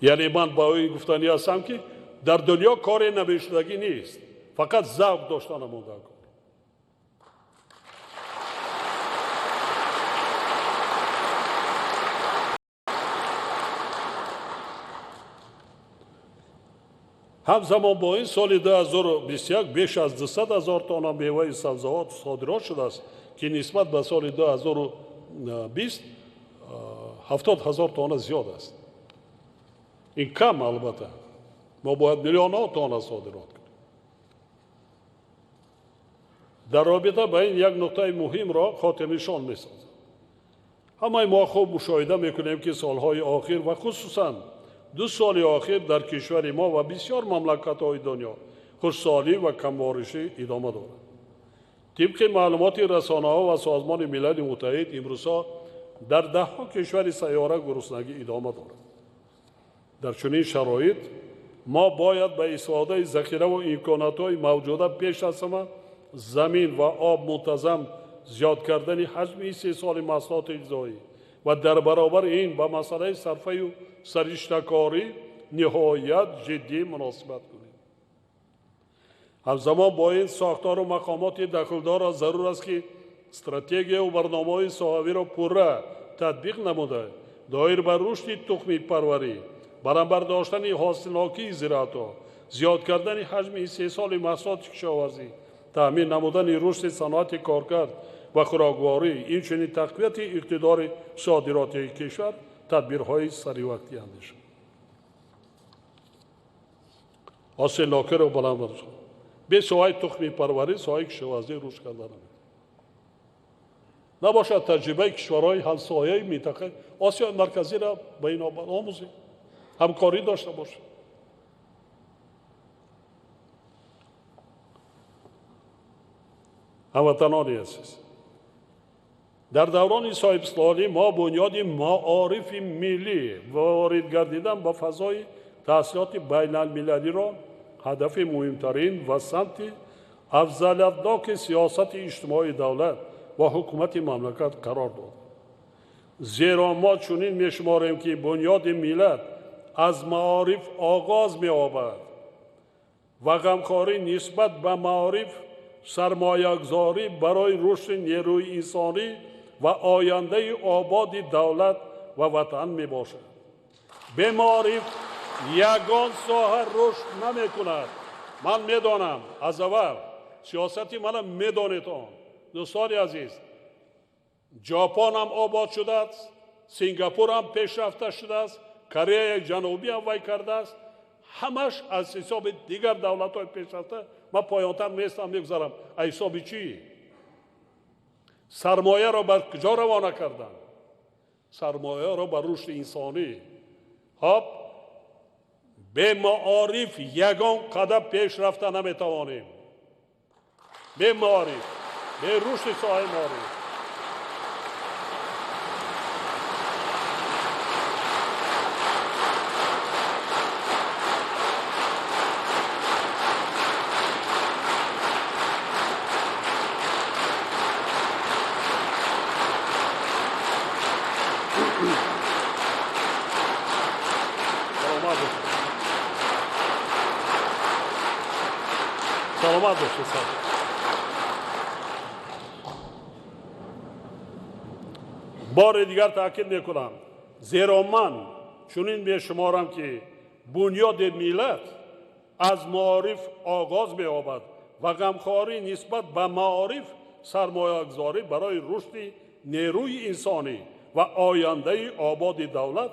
Яъне ман ба ин гуфтанӣ ҳастам, ки дар дунё коре намешудагӣ нест, фақат завқ доштан монда кор. Ҳамзамон бо ин соли 2021 беш аз 200 ҳазор тонна меваи сабзавот содирот шудааст, ки нисбат ба соли 2020 70 ҳазор тонна зиёд аст. Ин кам албатта. Мо бояд миллионҳо тонна содирот кунем. Дар робита ба ин як нуқтаи муҳимро хотирнишон месозам. Ҳамаи мо хуб мушоҳида мекунем, ки солҳои охир ва хусусан 2 соли охир дар кишвари мо ва бисёр мамлакатҳои дунё хушсолӣ ва камборишӣ идома дорад. Тибқи маълумоти расонаҳо ва Созмони Милали Муттаҳид, имрӯзҳо дар даҳҳо кишвари сайёра гуруснагӣ идома дорад. Дар чунин шароит мо бояд ба истифодаи захираву имконотҳои мавҷуда пеш аз ҳама замин ва об мунтазам зиёд кардани ҳаҷми истеҳсоли маҳсулоти ғизоӣ ва дар баробари ин ба масъалаи сарфаю сариштакорӣ ниҳоят ҷиддӣ муносибат кунем. Ҳамзамон бо ин сохтору мақомоти дахлдорро зарур аст, ки Стратегия ва барномаҳои соҳавиро пурра татбиқ намуда, доир ба рушди тухмипарварӣ, баланд бардоштани ҳосилнокии зироатҳо, зиёд кардани ҳаҷми истеҳсоли маҳсулоти кишоварзӣ, таъмин намудани рушди саноати коркард ва хӯрокворӣ, инчунин тақвияти иқтидори содиротии кишвар тадбирҳои саривақтӣ андешанд. Ҳосилнокиро баланд бардошт. Бе соҳаи тухмипарварӣ соҳаи кишоварзӣ рушд карда наметавонад. Набошад таҷрибаи кишварҳои ҳамсояи минтақаи Осиёи Марказиро ба ин омӯзем, ҳамкорӣ дошта бошем. Ҳамватанони азиз, дар даврони соҳибистиқлолӣ мо бунёди маорифи миллӣ ва ворид гардидан ба фазои таҳсилоти байналмилалиро ҳадафи муҳимтарин ва самти афзалиятноки сиёсати иҷтимоии давлат ва ҳукумати мамлакат қарор дод. Зеро мо чунин мешуморем, ки бунёди миллат аз маориф оғоз меёбад ва ғамхорӣ нисбат ба маориф сармоягузорӣ барои рушди нерӯи инсонӣ ва ояндаи ободи давлат ва ватан мебошад. Бе маориф ягон соҳа рушд намекунад. Ман медонам, аз аввал сиёсати мана медонед он. Дӯстони азиз, Ҷопон ҳам обод шудааст, Сингапур ҳам пешрафта шудааст, Кореяи Ҷанубӣ ҳам вай кардааст. Ҳамаш аз ҳисоби дигар давлатҳои пешрафта. Ман поёнтар местам, мегузарам. Аз ҳисоби чӣ? Сармояро бар куҷо равона карданд? Сармояро бар рушди инсонӣ. Хоб, бе маориф ягон қадам пеш рафта наметавонем. Бе маориф, бе рушди соҳаи маориф. Саломат бошед. Бори дигар таъкид мекунам, зеро ман чунин мешуморам, ки бунёди миллат аз маориф оғоз меёбад ва ғамхорӣ нисбат ба маориф сармоягузорӣ барои рушди нерӯи инсонӣ ва ояндаи ободи давлат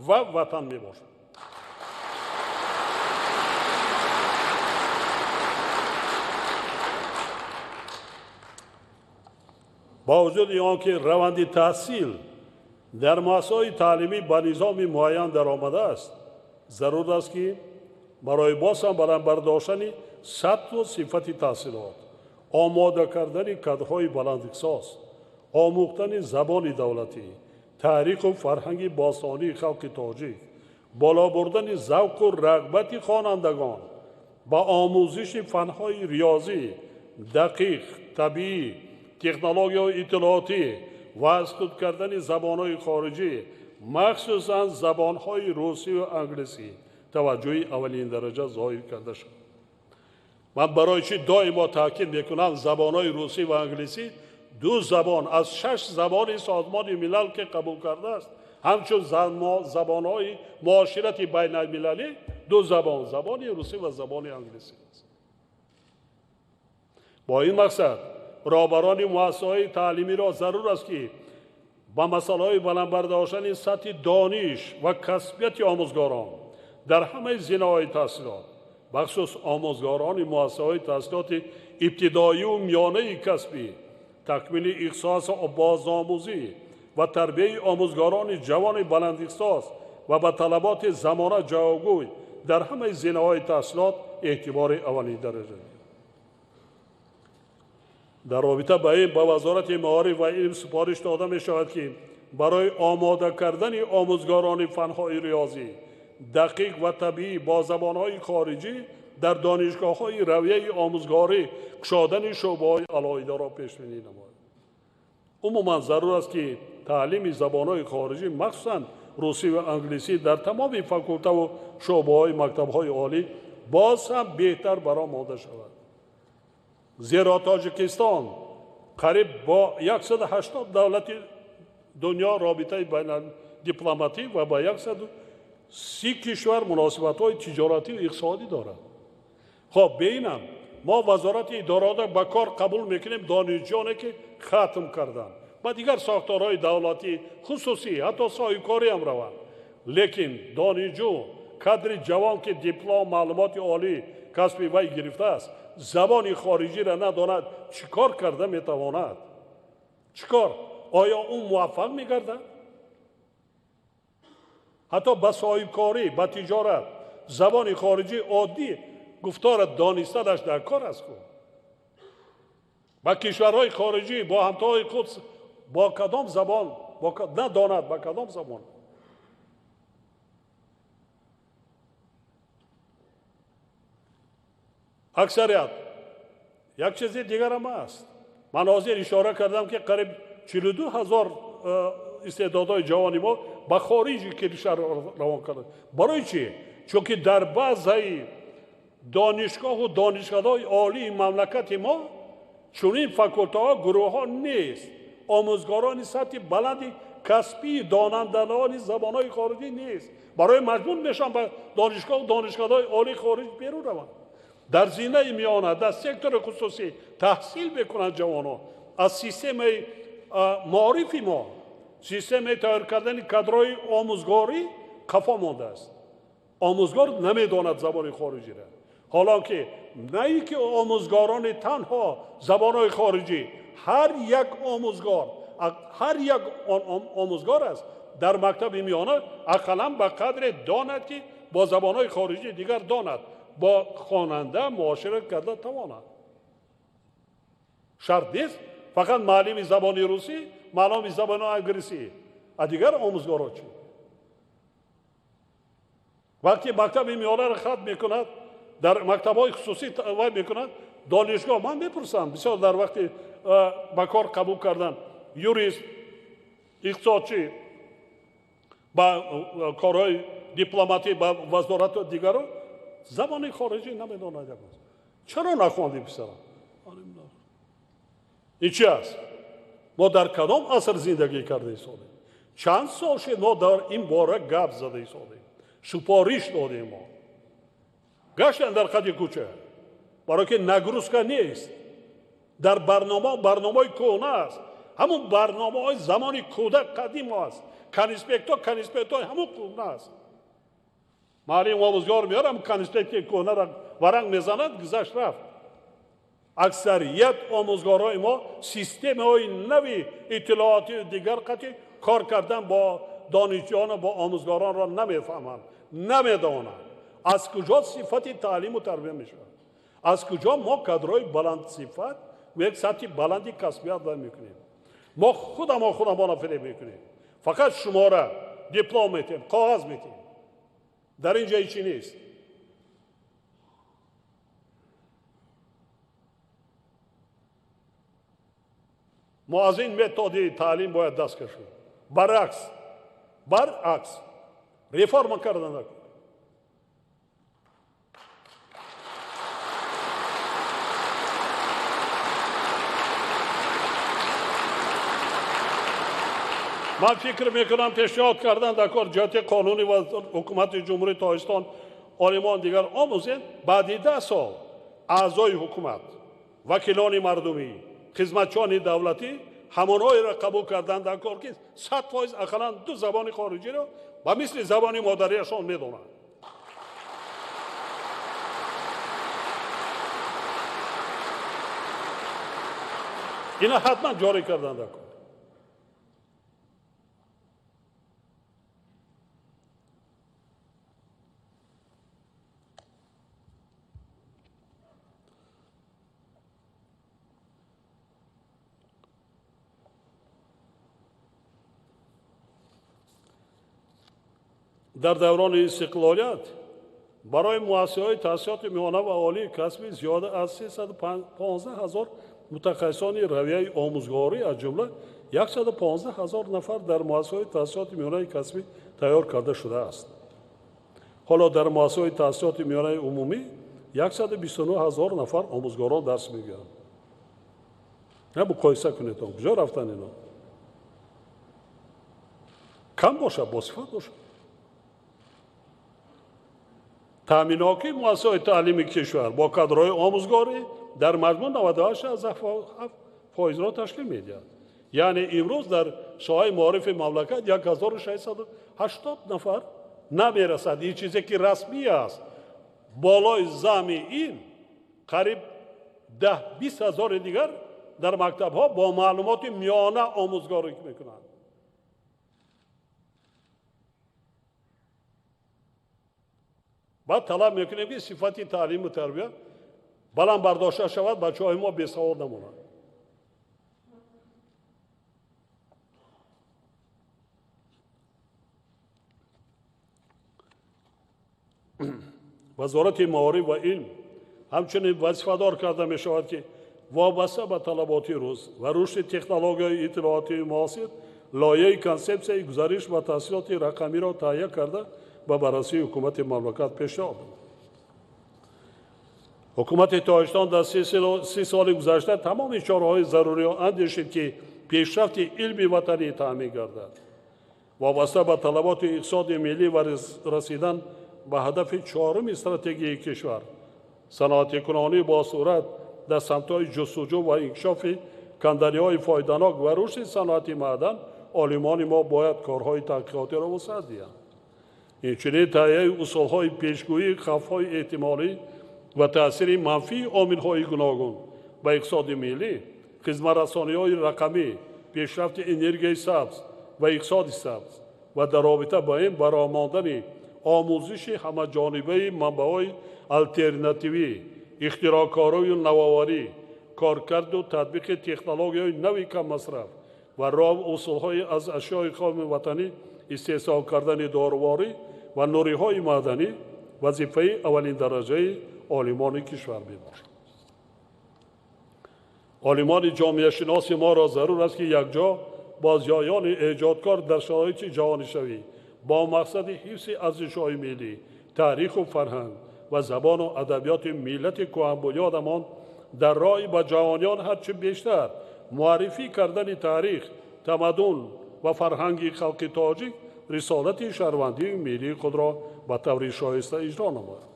ва ватан мебошад. Бо вуҷуди он ки раванди таҳсил дар муассисаҳои таълимӣ ба низоми муайян даромадааст, зарур аст, ки барои боз ҳам баланд бардоштани сатҳу сифати таҳсилот, омода кардани кадрҳои баландихтисос, омӯхтани забони давлатӣ, таъриху фарҳанги бостонии халқи тоҷик, боло бурдани завқу рағбати хонандагон ба омӯзиши фанҳои риёзӣ, дақиқ, табиӣ, технологияҳои иттилоотӣ ва аз худ кардани забонҳои хориҷӣ, махсусан забонҳои русӣ ва англисӣ таваҷҷӯҳи аввалиндараҷа зоҳир карда шуд. Ман барои чӣ доимо таъкид мекунам, забонҳои русӣ ва англисӣ ду забон аз 6 забони Созмони Милал ки қабул кардааст, ҳамчун забонҳои муоширати байналмилалӣ ду забон, забони русӣ ва забони англисӣ аст. Бо ин мақсад роҳбарони муассисаҳои таълимиро зарур аст, ки ба масъалаҳои баланд бардоштани сатҳи дониш ва касбияти омӯзгорон дар ҳамаи зинаҳои таҳсилот, бахусус омӯзгорони муассисаҳои таҳсилоти ибтидоию миёнаи касбӣ, такмили ихтисосу бозомӯзӣ ва тарбияи омӯзгорони ҷавони баландихтисос ва ба талаботи замона ҷавобгӯй дар ҳамаи зинаҳои таҳсилот эътибори аввалиндараҷа. Дар робита ба ин ба Вазорати маориф ва илм супориш дода мешавад, ки барои омода кардани омӯзгорони фанҳои риёзӣ, дақиқ ва табиӣ бо забонҳои хориҷӣ дар донишгоҳҳои равияи омӯзгорӣ кушодани шӯъбаҳои алоҳидаро пешбинӣ намояд. Умуман зарур аст, ки таълими забонҳои хориҷӣ, махсусан русӣ ва англисӣ дар тамоми факултаву шӯъбаҳои мактабҳои олӣ боз ҳам беҳтар баромада шавад. Зеро Тоҷикистон Қариб бо 180 давлати дунё робитаи байналдипломатӣ ва ба 130 кишвар муносибатҳои тиҷоратию иқтисодӣ дорад. Хоб, бинам, мо вазорати идорода ба кор қабул мекунем донишҷӯёне ки хатм карданд, ба дигар сохторҳои давлатӣ, хусусӣ, ҳатто соҳибкорӣ ҳам раванд. Лекин донишҷӯ, кадри ҷавон ки диплом, маълумоти олӣ касби вай гирифтааст, забони хориҷиро надонад, чӣ кор карда метавонад? Чӣ кор? Оё ӯ муваффақ мегардад? Ҳатто ба соҳибкорӣ, ба тиҷорат забони хориҷӣ оддӣ гуфтора донистанаш дар кор аст. Ба кишварҳои хориҷӣ бо ҳамтоҳои худ бо кадом забон надонад, ба кадом забон? Аксарият як чизи дигарам аст. Ман ҳозир ишора кардам ки қариб 42 ҳазор истеъдодҳои ҷавони мо ба хориҷи кишвар равон карданд. Барои чӣ? Чунки дар баъзаи донишгоҳу донишгоҳҳои олии мамлакати мо чунин факултаҳо, гурӯҳҳо нест. Омӯзгорони сатҳи баланди касбии донандагони забонҳои хориҷӣ нест. Барои маҷбур мешаванд ба донишгоҳу донишгоҳҳои олии хориҷ берун раванд. Дар зинаи миёна, дар сектори хусусӣ таҳсил мекунанд ҷавонҳо. Аз системаи маорифи мо, системаи тайёр кардани кадрҳои омӯзгорӣ қафо мондааст. Омӯзгор намедонад забони хориҷиро. Ҳоло ки на ин ки омӯзгорони танҳо забонҳои хориҷӣ, ҳар як омӯзгор, ҳар як омӯзгор аст дар мактаби миёна ақаллан ба қадре донад ки бо забонҳои хориҷӣ дигар донад, бо хонанда муошират карда тавонад. Шарт нест фақат муаллими забони русӣ, муаллими забони англисӣ, а дигар омӯзгорҳо чӣ? Вақте мактаби миёнаро хатм мекунад, дар мактабҳои хусусӣ вай мекунад, донишгоҳ ман мепурсам, бисёр дар вақти ба кор қабул кардан юрист, иқтисодчӣ, ба корҳои дипломатӣ, ба вазорату дигаро забони хориҷӣ намедонад. Чаро нахондӣ писарам? Ин чи аст? Мо дар кадом аср зиндагӣ карда истодем? Чанд сол шуд мо дар ин бора гап зада истодем, супориш додем мо. Гаштан дар қади кӯча, барои ки нагрузка нест. Дар барнома, барномаҳои кӯҳна аст. Ҳамун барномаҳои замони кӯдак қадим аст. Конспектҳои ҳамун кӯҳна аст. Муаллим омӯзгор меорам, конспекти кӯҳнаро варанг мезанад, гузашт рафт. Аксарият омӯзгорҳои мо системаҳои нави иттилоотию дигар қатъи кор кардан бо донишҷӯёну бо омӯзгоронро намефаҳманд, намедонанд. Аз куҷо сифати таълиму тарбия мешавад? Аз куҷо мо кадрҳои баландсифат ва як сатҳи баланди касбият вай мекунем? Мо худамо худамонро фиреб мекунем. Фақат шумора, диплом метиҳем, коғаз метиҳем. Дар ин ҷо ҳечи нест. Мо аз ин методи таълим бояд даст кашем. Баръакс, реформа карда накун. Ман фикр мекунам пешниҳод кардан дар кор ҷиҳати қонунӣ ва ҳукумати Ҷумҳурии Тоҷикистон олимон дигар омӯзем, баъди 10 сол аъзои ҳукумат, вакилони мардумӣ, хизматчиёни давлатӣ ҳамонҳоеро қабул кардан дар кор ки 100% ақаллан 2 забони хориҷиро ба мисли забони модариашон медонанд. Ина ҳатман ҷорӣ кардан дар кор. Дар даврони истиқлолият барои муассисаҳои таҳсилоти миёна ва олии касбӣ зиёда аз 315 ҳазор мутахассисони равияи омӯзгорӣ, аз ҷумла 115 ҳазор нафар дар муассисаҳои таҳсилоти миёнаи касбӣ тайёр карда шудааст. Ҳоло дар муассисаҳои таҳсилоти миёнаи умумӣ 129 ҳазор нафар омӯзгорон дарс мегӯянд. На муқоиса кунед, он куҷо рафтан ино? Кам бошад, босифат бошад. Таъминокии муассисаҳои таълими кишвар бо кадрҳои омӯзгорӣ дар маҷмӯъ 98,7 фоизро ташкил медиҳад. Яъне имрӯз дар соҳаи маорифи мамлакат 1680 нафар намерасад. Ин чизе ки расмӣ аст. Болои зами ин қариб 10-20 ҳазори дигар дар мактабҳо бо маълумоти миёна омӯзгорӣ мекунанд. Баъд талаб мекунем, ки сифати таълиму тарбия баланд бардошта шавад, бачаҳои мо бесавод намонанд. Вазорати маориф ва илм ҳамчунин вазифадор карда мешавад, ки вобаста ба талаботи рӯз ва рушди технологияи иттилоотии муосир лоиҳаи консепсияи гузариш ба таҳсилоти рақамиро таҳия карда ба баррасии ҳукумати мамлакат пешниҳод намуд. Ҳукумати Тоҷикистон дар 30 соли гузашта тамоми чораҳои заруриро андешид, ки пешрафти илми ватанӣ таъмин гардад. Вобаста ба талаботи иқтисоди миллӣ ва расидан ба ҳадафи чоруми стратегияи кишвар, саноатикунонӣ бо суръат дар самтҳои ҷустуҷӯ ва инкишофи канданиҳои фоиданок ва рушди саноати маъдан, олимони мо бояд корҳои таҳқиқотиро вусъат диҳанд. Инчунин таҳияи усулҳои пешгӯии хавфҳои эҳтимолӣ ва таъсири манфии омилҳои гуногун ба иқтисоди миллӣ, хизматрасониҳои рақамӣ, пешрафти энергияи сабз ва иқтисоди сабз ва дар робита ба ин баромондани омӯзиши ҳамаҷонибаи манбаъҳои алтернативӣ, ихтироъкорию навоварӣ, коркарду татбиқи технологияҳои нави каммасраф ва роҳу усулҳои аз ашёи хоми ватанӣ истеҳсол кардани доруворӣ ва нуриҳои маъданӣ вазифаи аввалиндараҷаи олимони кишвар мебошад. Олимони ҷомеашиноси моро зарур аст, ки якҷо бо зиёёни эҷодкор дар шароити ҷаҳонишавӣ бо мақсади ҳифзи арзишҳои миллӣ, таъриху фарҳанг ва забону адабиёти миллати кӯҳанбунёдамон дар роҳи ба ҷаҳониён ҳарчи бештар муаррифӣ кардани таърих, тамаддун ва фарҳанги халқи тоҷик рисолати шаҳрвандии миллии худро ба таври шоиста иҷро намояд.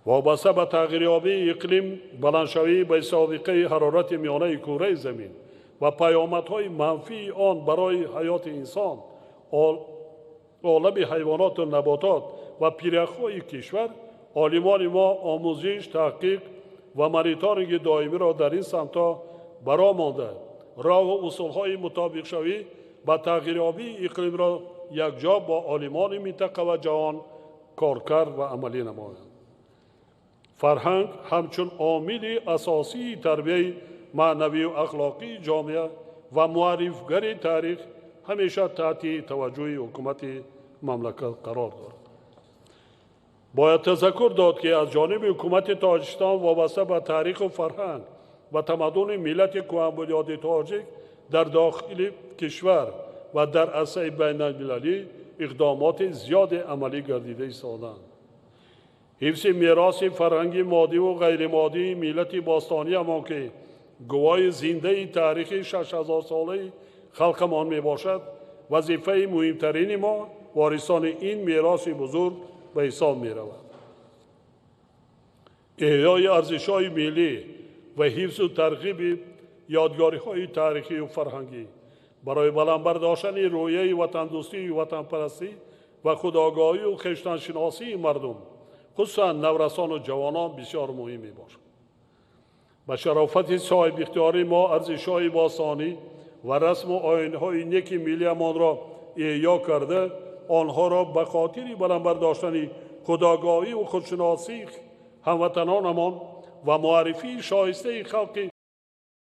Вобаста ба тағйирёбии иқлим, баландшавии бесобиқаи ҳарорати миёнаи кураи замин ва паёмадҳои манфии он барои ҳаёти инсон, олами ҳайвоноту наботот ва пиряхҳои кишвар, олимони мо омӯзиш, таҳқиқ ва мониторинги доимиро дар ин самтҳо баро монда, роҳу усулҳои мутобиқшавӣ ба тағйирёбии иқлимро якҷо бо олимони минтақа ва ҷаҳон коркард ва амалӣ намоянд. Фарҳанг ҳамчун омили асосии тарбияи маънавию ахлоқии ҷомеа ва муаррифгари таърих ҳамеша таҳти таваҷҷӯҳи ҳукумати мамлакат қарор дорад. Бояд тазаккур дод, ки аз ҷониби ҳукумати Тоҷикистон вобаста ба таъриху фарҳанг ва тамаддуни миллати кӯҳанбунёди тоҷик дар дохили кишвар ва дар арсаи байналмилалӣ иқдомоти зиёде амалӣ гардида истодаанд. Ҳифзи мероси фарҳанги моддиву ғайримоддии миллати бостониамон, ки гувоҳи зиндаи таърихи 6000-солаи халқамон мебошад, вазифаи муҳимтарини мо ворисони ин мероси бузург ба ҳисоб меравад. Эҳёи арзишҳои миллӣ ва ҳифзу тарғиби ёдгориҳои таърихию фарҳангӣ барои баланд бардоштани рӯҳияи ватандӯстию ватанпарастӣ ва худогоҳию хештаншиносии мардум, хусусан наврасону ҷавонон, бисёр муҳим мебошад. Ба шарофати соҳибихтиёрии мо арзишҳои бостонӣ ва расму оинҳои неки миллиамонро эҳё карда, онҳоро ба хотири баланд бардоштани худогоҳию худшиносии ҳамватанонамон ва муаррифии шоистаи халқи